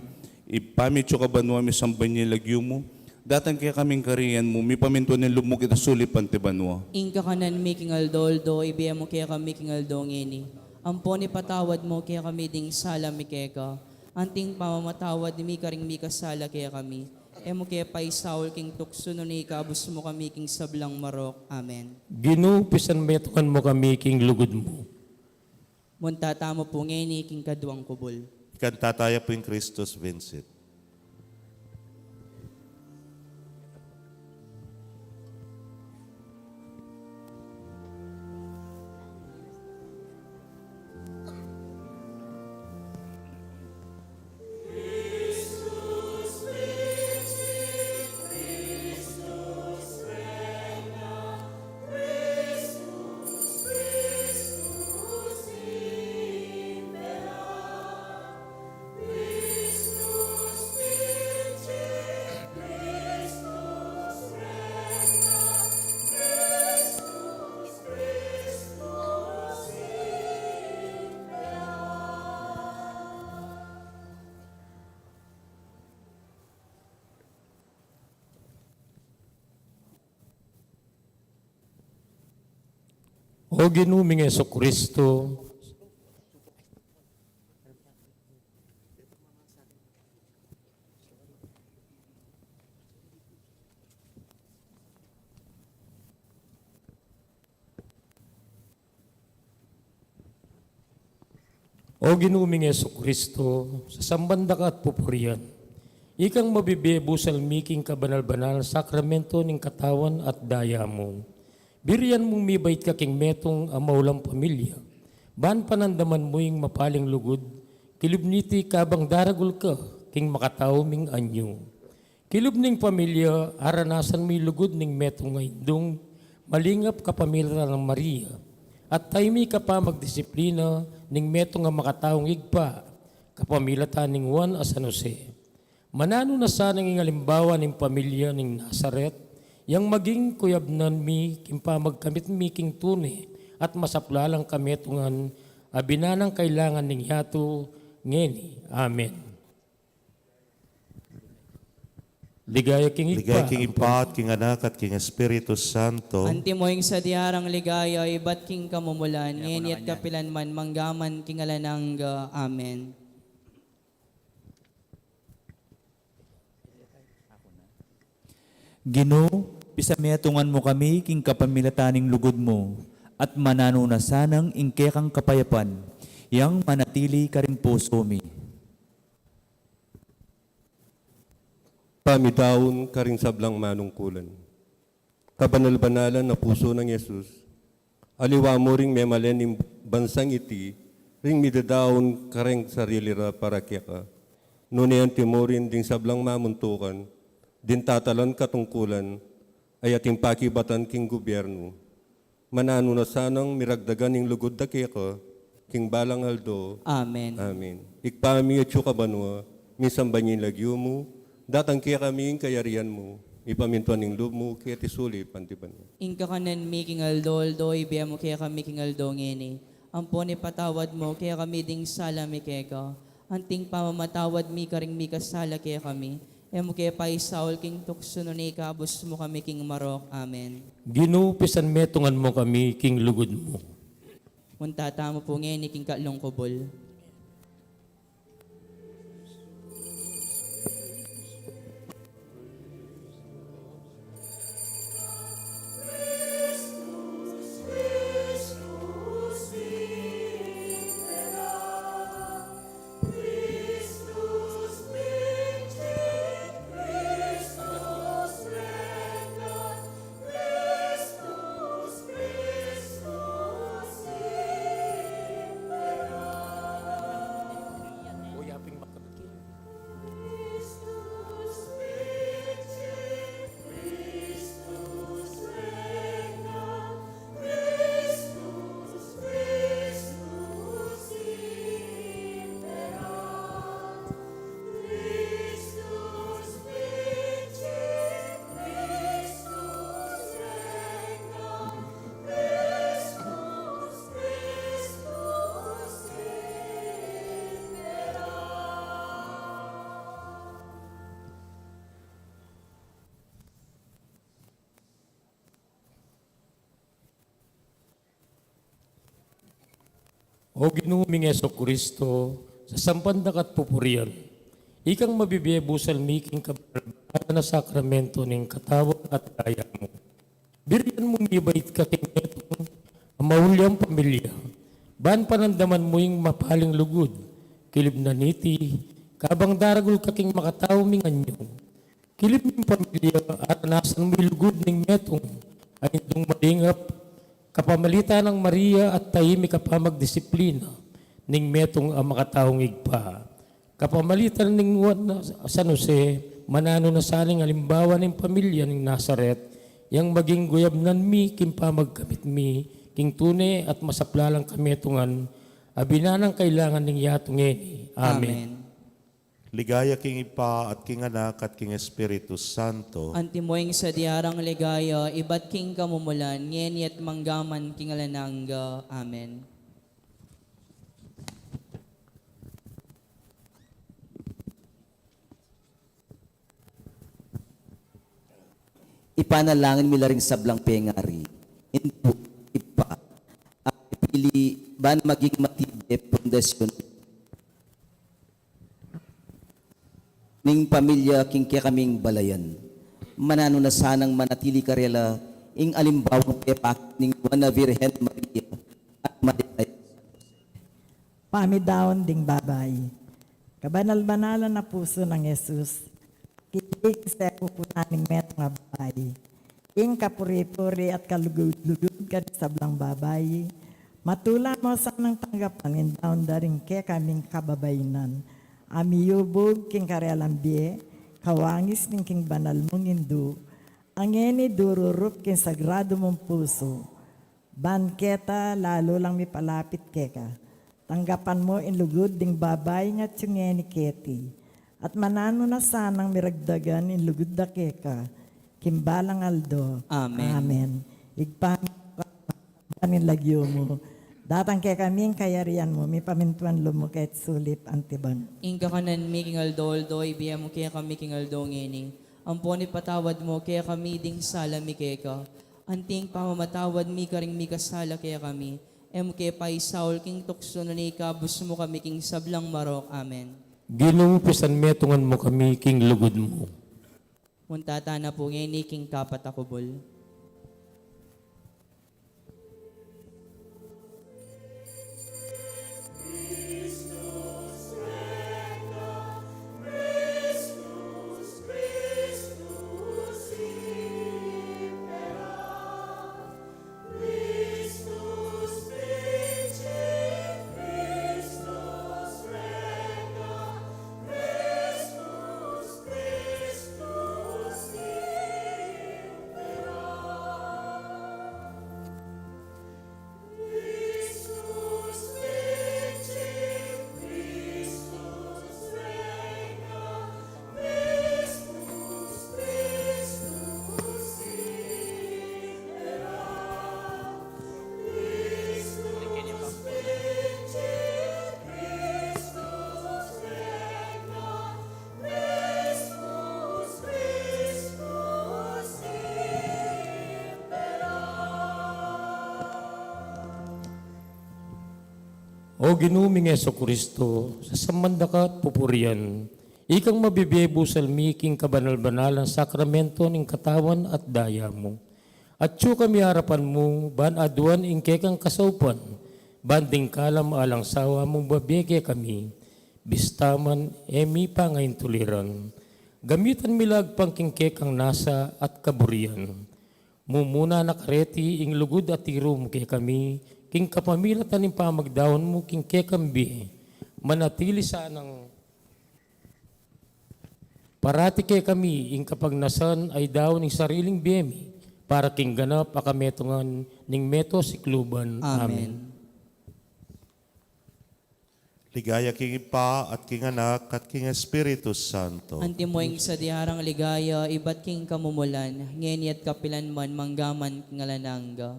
Ibpa mi atsu ka banua, misamban ya ing lagyu mu, datang kekami ing kayarian mu, mipamintuan ing lub mu keti sulip anti banua. Ing kakanan mi king aldo-aldo ibie mu kekami king aldo ngeni. Ampon ipatawad mu kekami ding sala mi keka, anting pamamatawad mi karing mikasala kekami. E mu ke paisaul king tuksu, nune ikabus mu kami king sablang marok. Amen. Ginu, pisanmetungan mu kami king lugud mu. Munta tamu pu ngeni king kaduang kubul. Ikanta taya pu ing Christus Vincit. O Ginu ming Jesucristo, O Ginu ming Jesucristo, sasamban da ka at pupurian. Ikang mabibie busal mi king kabanal-banal sakramento ning katawan at daya mu. Birian mung mibait ka king metung a maulang pamilya. Ban panandaman mu ing mapaling lugud, kilub niti kabang daragul ka king makatau ming anyu. Kilub ning pamilya, aranasan mi lugud ning metung a indung malingap kapamilatan nang Maria, at taimu kapamagdisiplina ning metung a makataung ibpa kapamilatan ning Juan a San Jose. Mananu na sanang ing alimbawa ning pamilya ning Nazaret yang maging kuyabnan mi king pamagkamit mi king tune at masaplalang kametungan a binanang kailangan ning yatu ngeni. Amen. Ligaya king Ibpa, king Anak at king Espiritu Santo. Antimo ing sadya nang ligaya ibat king kamumulan, ngeni at kapilan man, manggaman king alang angga. Amen. Ginu, pisametungan mu kami king kapamilatan ning lugud mu, at mananu na sanang ing kekang kapayapan yang manatili karing pusu mi. Pamidaun karing sablang manungkulan. Kabanal-banalan a pusu nang Jesus, aliwa mu ring memalen ning bansang iti ring midaun kareng sarili ra para keka. Nune antimo rin ding sablang mamuntukan, ding tatalan katungkulan, a ating pakibatan king gubyernu. Mananu na sanang miragdagan ing lugud da keka king balang aldo. Amen. Amen. Ibpa mi, atsu ka banua, misamban ya ing lagyu mu, datang kekami ing kayarian mu, mipamintuan ing lub mu keti sulip anti banua. Ing kakanan mi king aldo-aldo ibie mu kekami king aldo ngeni. Ampon ipatawad mu kekami ding sala mi keka, anting pamamatawad mi karing mikasala kekami. E mu ke paisaul king tuksu, nune ikabus mu kami king marok. Amen. Ginu, pisanmetungan mu kami king lugud mu. Munta tamu pu ngeni king katlung kubul. O Ginu ming Jesucristo, sasampan da ka at pupurian, ikang mabibie busal mi king kabanal-banalan a sakramento ning katawan at daya mu. Birian mu mi bait ka king metung a maulyang pamilya, ban panandaman mu ing mapaling lugud. Kilub na niti, kabang daragul ka king makatau ming anyu, kilub ming pamilya, aranasan mu ing lugud ning metung a indung malingap, kapamalitan nang Maria at taimik a pamagdisiplina ning metung a makataung Ibpa. Kapamalitan ning Juan, San Jose, mananu na sana ing alimbawa ning pamilya ning Nazaret, yang maging guyabnan mi king pamagkamit mi king tune at masaplalang kametungan, a binanang kailangan ning yatu ngeni. Amen. Amen. Ligaya king Ibpa, at king Anak, at king Espiritu Santo. Antimo ing sadya rang ligaya, ibat king kamumulan, ngeni at manggaman king alang angga. Amen. Ipanalangin mi la ring sablang pengari, Indu, Ibpa, a pili ban maging matibe pundasyon ning pamilya king kekaming balayan. Mananu na sanang manatili karela ing alimbawang pepakit ning Nuan a Virgen Maria at Maria. Pamidaun ding babai. Kabanal-banalan a pusu nang Jesus, kibig king sekupunan ning metung a babai. Ing kapuri-puri at kalugud-lugud kang sablang babai, matula mo sanang tanggapan ing daun da ring kekaming kababainan, a miyubug king karelang bie, kawangis ning king banal mung Indu, a ngeni dururup king sagradu mung pusu, ban keta lalu lang mipalapit keka. Tanggapan mu ing lugud ding babai ngan atyu ngeni keti, at mananu na sanang miragdagan ing lugud da keka king balang aldo. Amen. Amen. Ibpa mi, ing lagyu mu, datang kekami ing kayarian mu, mipamintuan lub mu keti sulip anti ban. Ing kakanan mi king aldo-aldo ibie mu kekami king aldo ngeni. Ampon ipatawad mu kekami ding sala mi keka, anti ing pamamatawad mi karing mikasala kekami. E mu ke paisaul king tuksu, nune ikabus mu kami king sablang marok. Amen. Ginu, pisanmetungan mu kami king lugud mu. Munta tana pu ngeni king kapat a kubul. O Ginu ming Jesucristo, sasamban da ka at pupurian, ikang mabibie busal mi king kabanal-banalan sakramento ning katawan at daya mu. Atyu kami arapan mu, ban aduan ing kekang kasaupan, ban ding kalam alang sawa mung babie kekami, bista man e mi pangaintuliran. Gamitan mi la agpang king kekang nasa at kaburian. Mumuna na kareti ing lugud a tiru mu kekami, king kapamilatan ning pamagdaun mu king kekang bie. Manatili sanang parati kekami ing kapagnasan a idaun ning sariling bie mi, para king ganap a kametungan ning meto sikluban. Amen. Amen. Ligaya king Ibpa, at king Anak, at king Espiritu Santo. Antimo ing sadya rang ligaya, ibat king kamumulan, ngeni at kapilan man, manggaman king alang angga.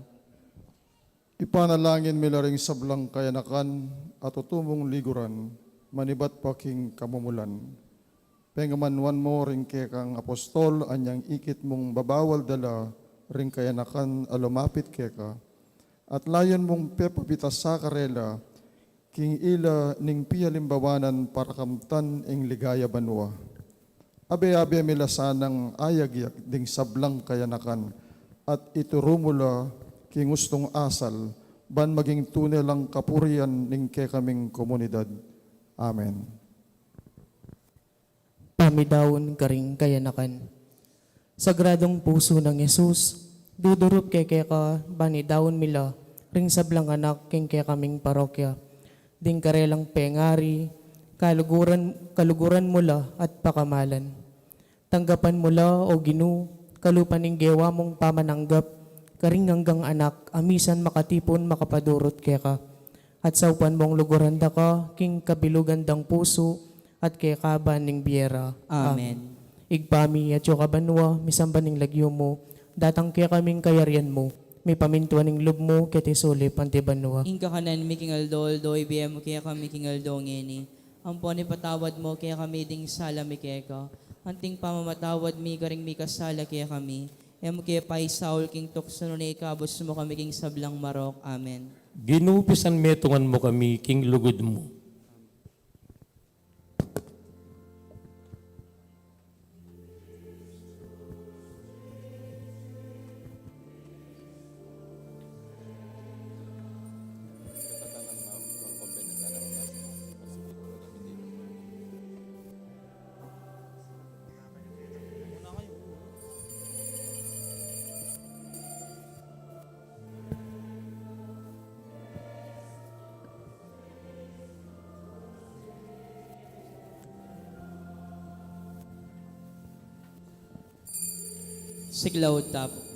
Ipanalangin mi la ring sablang kayanakan a tutumung liguran, manibat pa king kamumulan. Pengamanuan mu ring kekang apostol anyang ikit mung babawal dala ring kayanakan a lumapit keka, at layun mung pepabitasa karela king ila ning pialimbawanan para kamtan ing ligaya banua. Abe-abe mi la sanang ayagyak ding sablang kayanakan, at ituru mu la king ustung asal, ban maging tune lang kapurian ning kekaming komunidad. Amen. Pamidaun karing kayanakan. Sagradong Pusu nang Jesus, dudurup ke keka, ban idaun mi la ring sablang anak king kekaming parokya. Ding karelang pengari, kaluguran, kaluguran mu la at pakamalan. Tanggapan mu la, O Ginu, kalupa ning gewa mung pamananggap karing anggang anak a misan makatipun makapadurut keka. At saupan mung luguran da ka king kabilugan dang pusu at kekaban ning bie ra. Amen. Ibpa mi, atsu ka banua, misamban ing lagyu mu, datang kekami ing kayarian mu, mipamintuan ing lub mu keti sulip anti banua. Ing kakanan mi king aldo-aldo ibie mu kekami king aldo ngeni. Ampon ipatawad mu kekami ding sala mi keka, anting pamamatawad mi karing mikasala kekami. E mu ke paisaul king tuksu, nune ikabus mu kami king sablang marok. Amen. Ginu, pisanmetungan mu kami king lugud mu. Sigla tapu.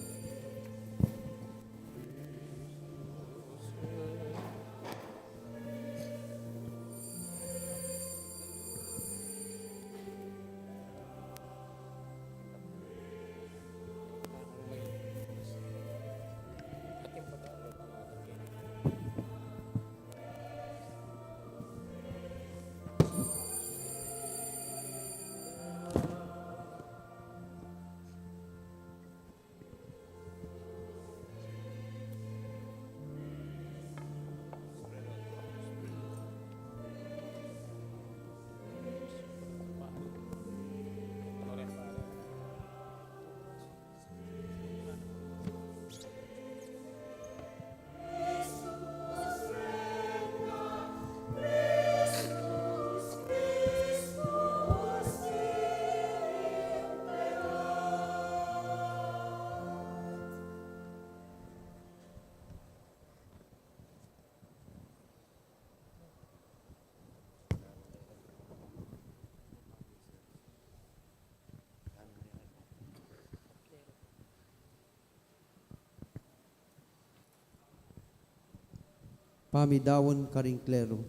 Pamidaun karing klero.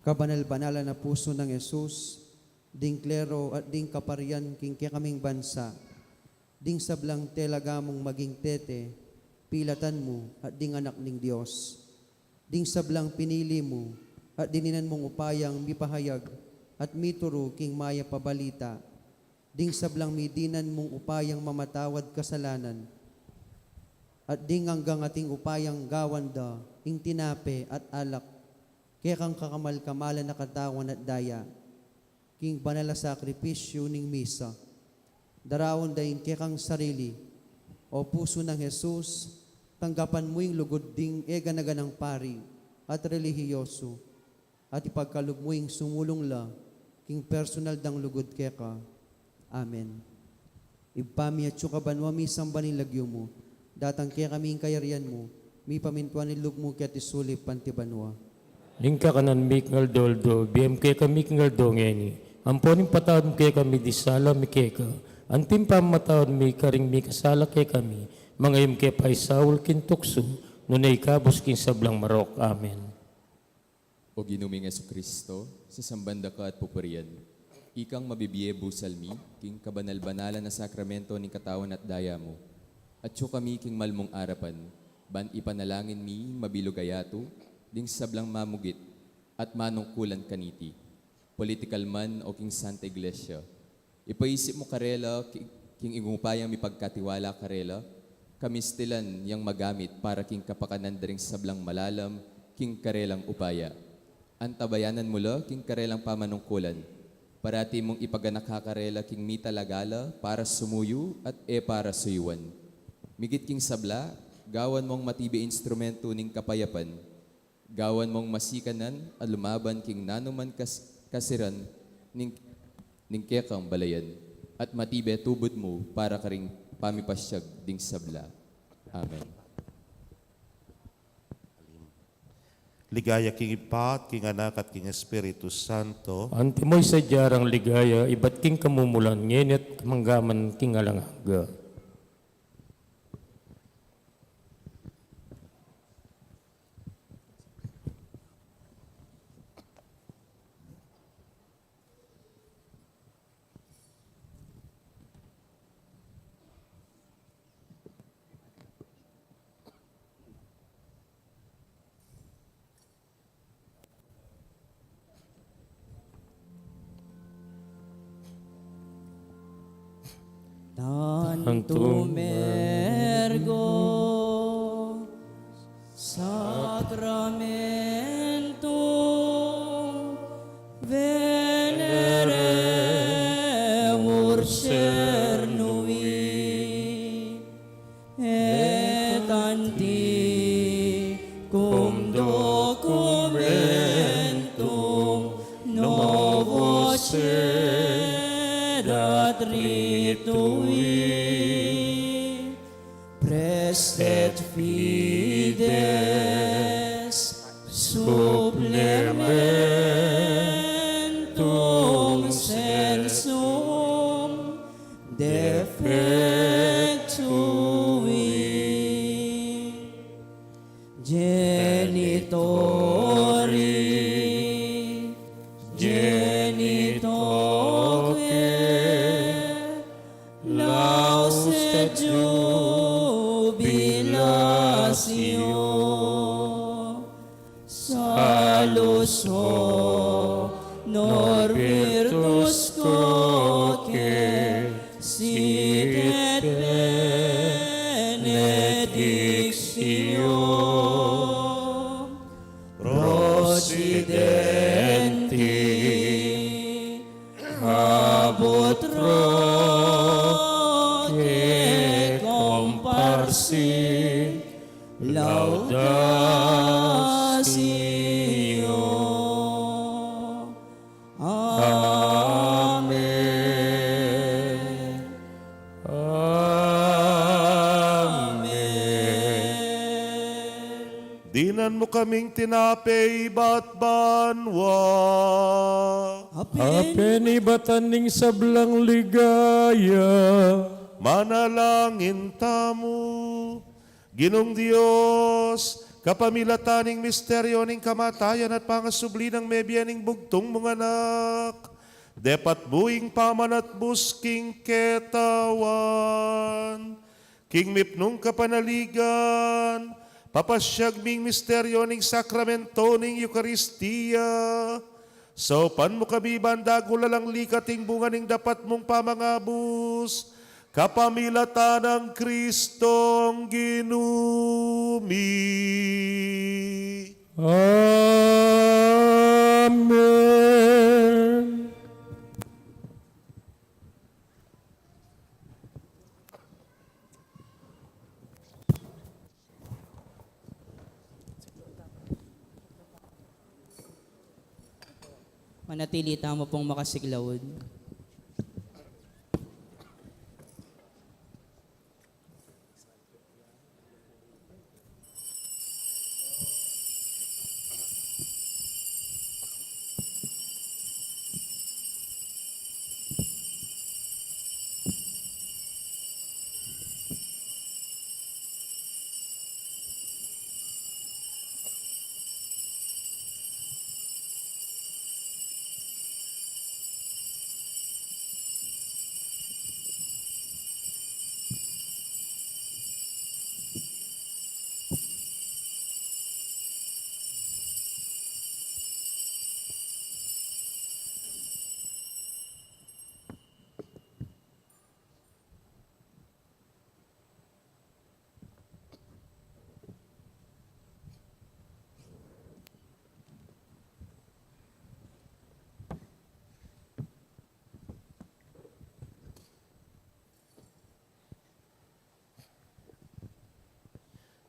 Kabanal-banalan a pusu nang Jesus, ding klero at ding kaparian king kekaming bansa, ding sablang talaga mung maging tete, pilatan mu at ding anak ning Dios, ding sablang pinili mu at dininan mung upayang mipahayag at mituru king mayap a balita, ding sablang midinan mung upayang mamatawad kasalanan, at ding anggang ating upayang gawan da ing tinape at alak kekang kakamal-kamalan a katawan at daya, king banal a sakripisyu ning misa. Daraun da ing kekang sarili, O pusu nang Jesus, tanggapan mu ing lugud ding e gana-ganang pari at relihiyosu, at ipagkalub mu ing sumulung la king personal dang lugud keka. Amen. Ibpa mi, atsu ka banua, misamban ing lagyu mu, datang kekami ing kayarian mu, mipamintuan ing lub mu keti sulip anti banua. Ing kakanan mi king aldo-aldo, ibie mu kekami king aldo ngeni, ampon ipatawad mu kekami ding sala mi keka, anti ing pamamatawad mi karing mikasala kekami, manga e mu ke paisaul king tuksu, nune ikabus king sablang marok. Amen. O Ginu ming Jesucristo, sasamban da ka at pupurian, ikang mabibie busal mi king kabanal-banalan a sakramento ning katawan at daya mu. Atsu kami king malmung arapan, ban ipanalangin mi mabilug a yatu ding sablang mamugit at manungkulan kaniti, politikal man o king Santa Iglesia. Ipaisip mu karela ki-, king ing upayang mipagkatiwala karela, kamistilan yang magamit para king kapakanan da ring sablang malalam king karelang upaya. Antabayanan mu la king karelang pamanungkulan. Parati mung ipaganaka karela king mitalaga la para sumuyu at e para suyuan. Migit king sabla, gawan mung matibe instrumentu ning kapayapan. Gawan mung masikanan a lumaban king nanuman kas-, kasiran ning, ning kekang balayan. At matibe tubud mu para karing pamipasyag ding sabla. Amen. Ligaya king Ibpa, at king Anak, at king Espiritu Santo. Antimo ing sadya rang ligaya, ibat king kamumulan, ngeni at kapilan man king alang angga. Tantum ergo sacramentum venere ursernuit, et antiquum documentum novo sed ad rituit. Praestet fides supplementum sensum defectuit. Genitori genitoque laus et jubilatio, salus honor virtus quoque sit et benedictio procidenti ab utroque comparsit laudatio. Amen. Amen. Dinan mu kaming tinape ibat banua. Apen. Apen ibatan ning sablang ligaya. Manalangin tamu. Ginung Dios, kapamilatan ning misteryo ning kamatayan at pangasubli nang mebie ning bugtung mung Anak, depot mu ing pamanatbus king katawan. King mipnung kapanaligan, papasyag ming misteryo ning sakramento ning Eukaristia. Saupan mu kami ban dagul alang likat ing bunga ning dapat mung pamangabus, kapamilatan nang Kristong Ginu mi. Amen. Manatili tamu pung makasiklaud.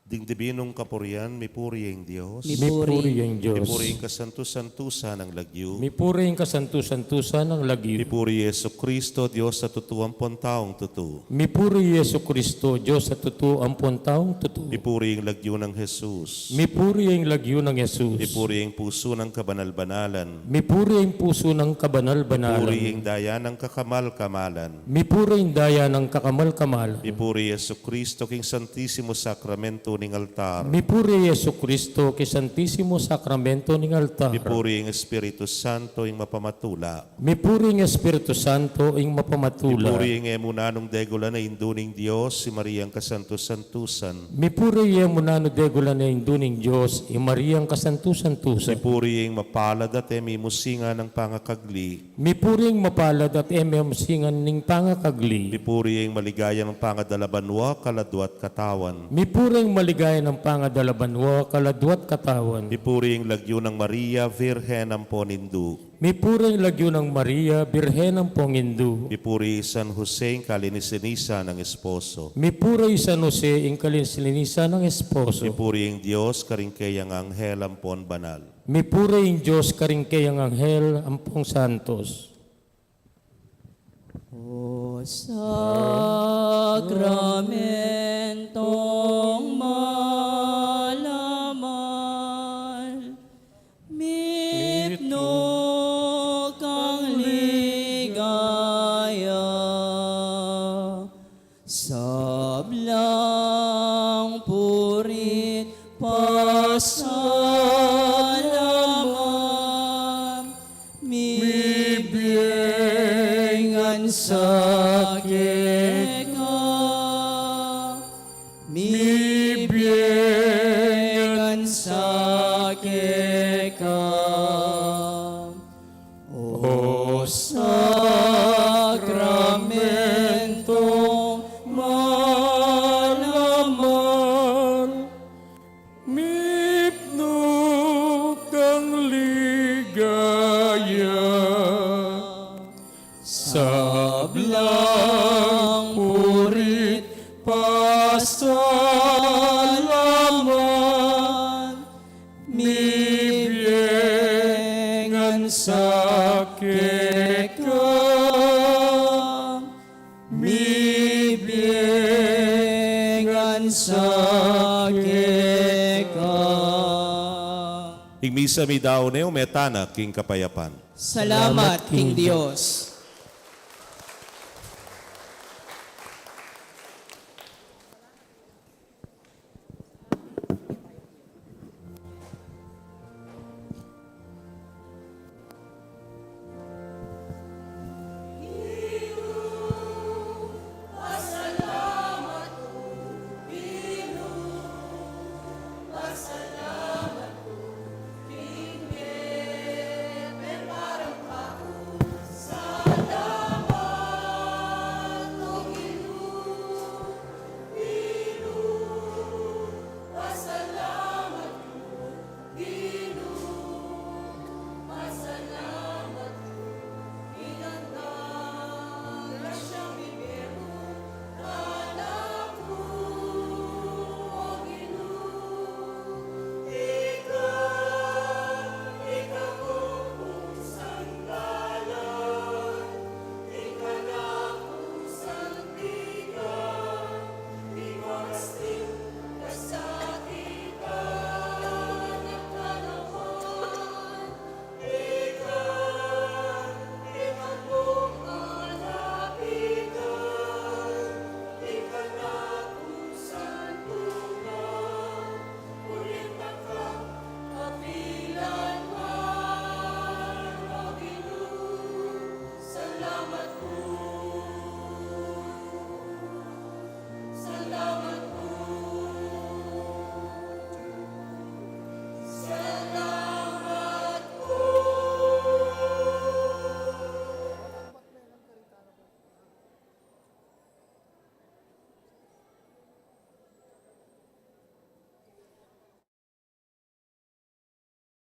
Ding dibinung kapurian, mipuri ing Dios. Mipuri ing Dios. Mipuri ing kasantu-santusan ning lagyu. Mipuri ing kasantu-santusan ning lagyu. Mipuri i Jesucristo, Dios a tutu ampon taung tutu. Mipuri i Jesucristo, Dios a tutu ampon taung tutu. Mipuri ing lagyu nang Jesus. Mipuri ing lagyu nang Jesus. Mipuri ing pusu nang kabanal-banalan. Mipuri ing pusu nang kabanal-banalan. Mipuri ing daya nang kakamal-kamalan. Mipuri ing daya nang kakamal-kamalan. Mipuri i Jesucristo king Santisimo Sakramento ning altar. Mipuri i Jesucristo king Santisimo Sakramento ning altar. Mipuri ing Espiritu Santo ing mapamatula. Mipuri ing Espiritu Santo ing mapamatula. Mipuri ing e mu nanung degulan a Indu ning Dios, i Mariang kasantu-santusan. Mipuri ing e mu nanung degulan a Indu ning Dios, i Mariang kasantu-santusan. Mipuri ing mapalad at e mimusingan a pangakagli. Mipuri ing mapalad at e mimusingan ning pangakagli. Mipuri ing maligaya nang pangadalabanua, kaladua at katawan. Mipuri ing maligaya nang pangadalabanua, kaladua at katawan. Mipuri ing lagyu nang Maria, Virgen ampon Indu. Mipuri ing lagyu nang Maria, Birhen ampong Indu. Mipuri i San Jose ing kalinis-linisan nang esposo. Mipuri i San Jose ing kalinis-linisan nang esposo. Mipuri ing Dios karing keyang anghel ampon banal. Mipuri ing Dios karing keyang anghel ampong santos. O sakramentong malamal, mitmu kang ligaya, sablang puri't pasalamat, mibie ngan sa keka, mibie ngan sa keka. O sakramentong malamal, mitmu kang ligaya, sablang puri't pasalamat, mibie ngan sa keka, mibie ngan sa keka. Ing misa midaun ne, ume tana king kapayapan. Salamat king Dios.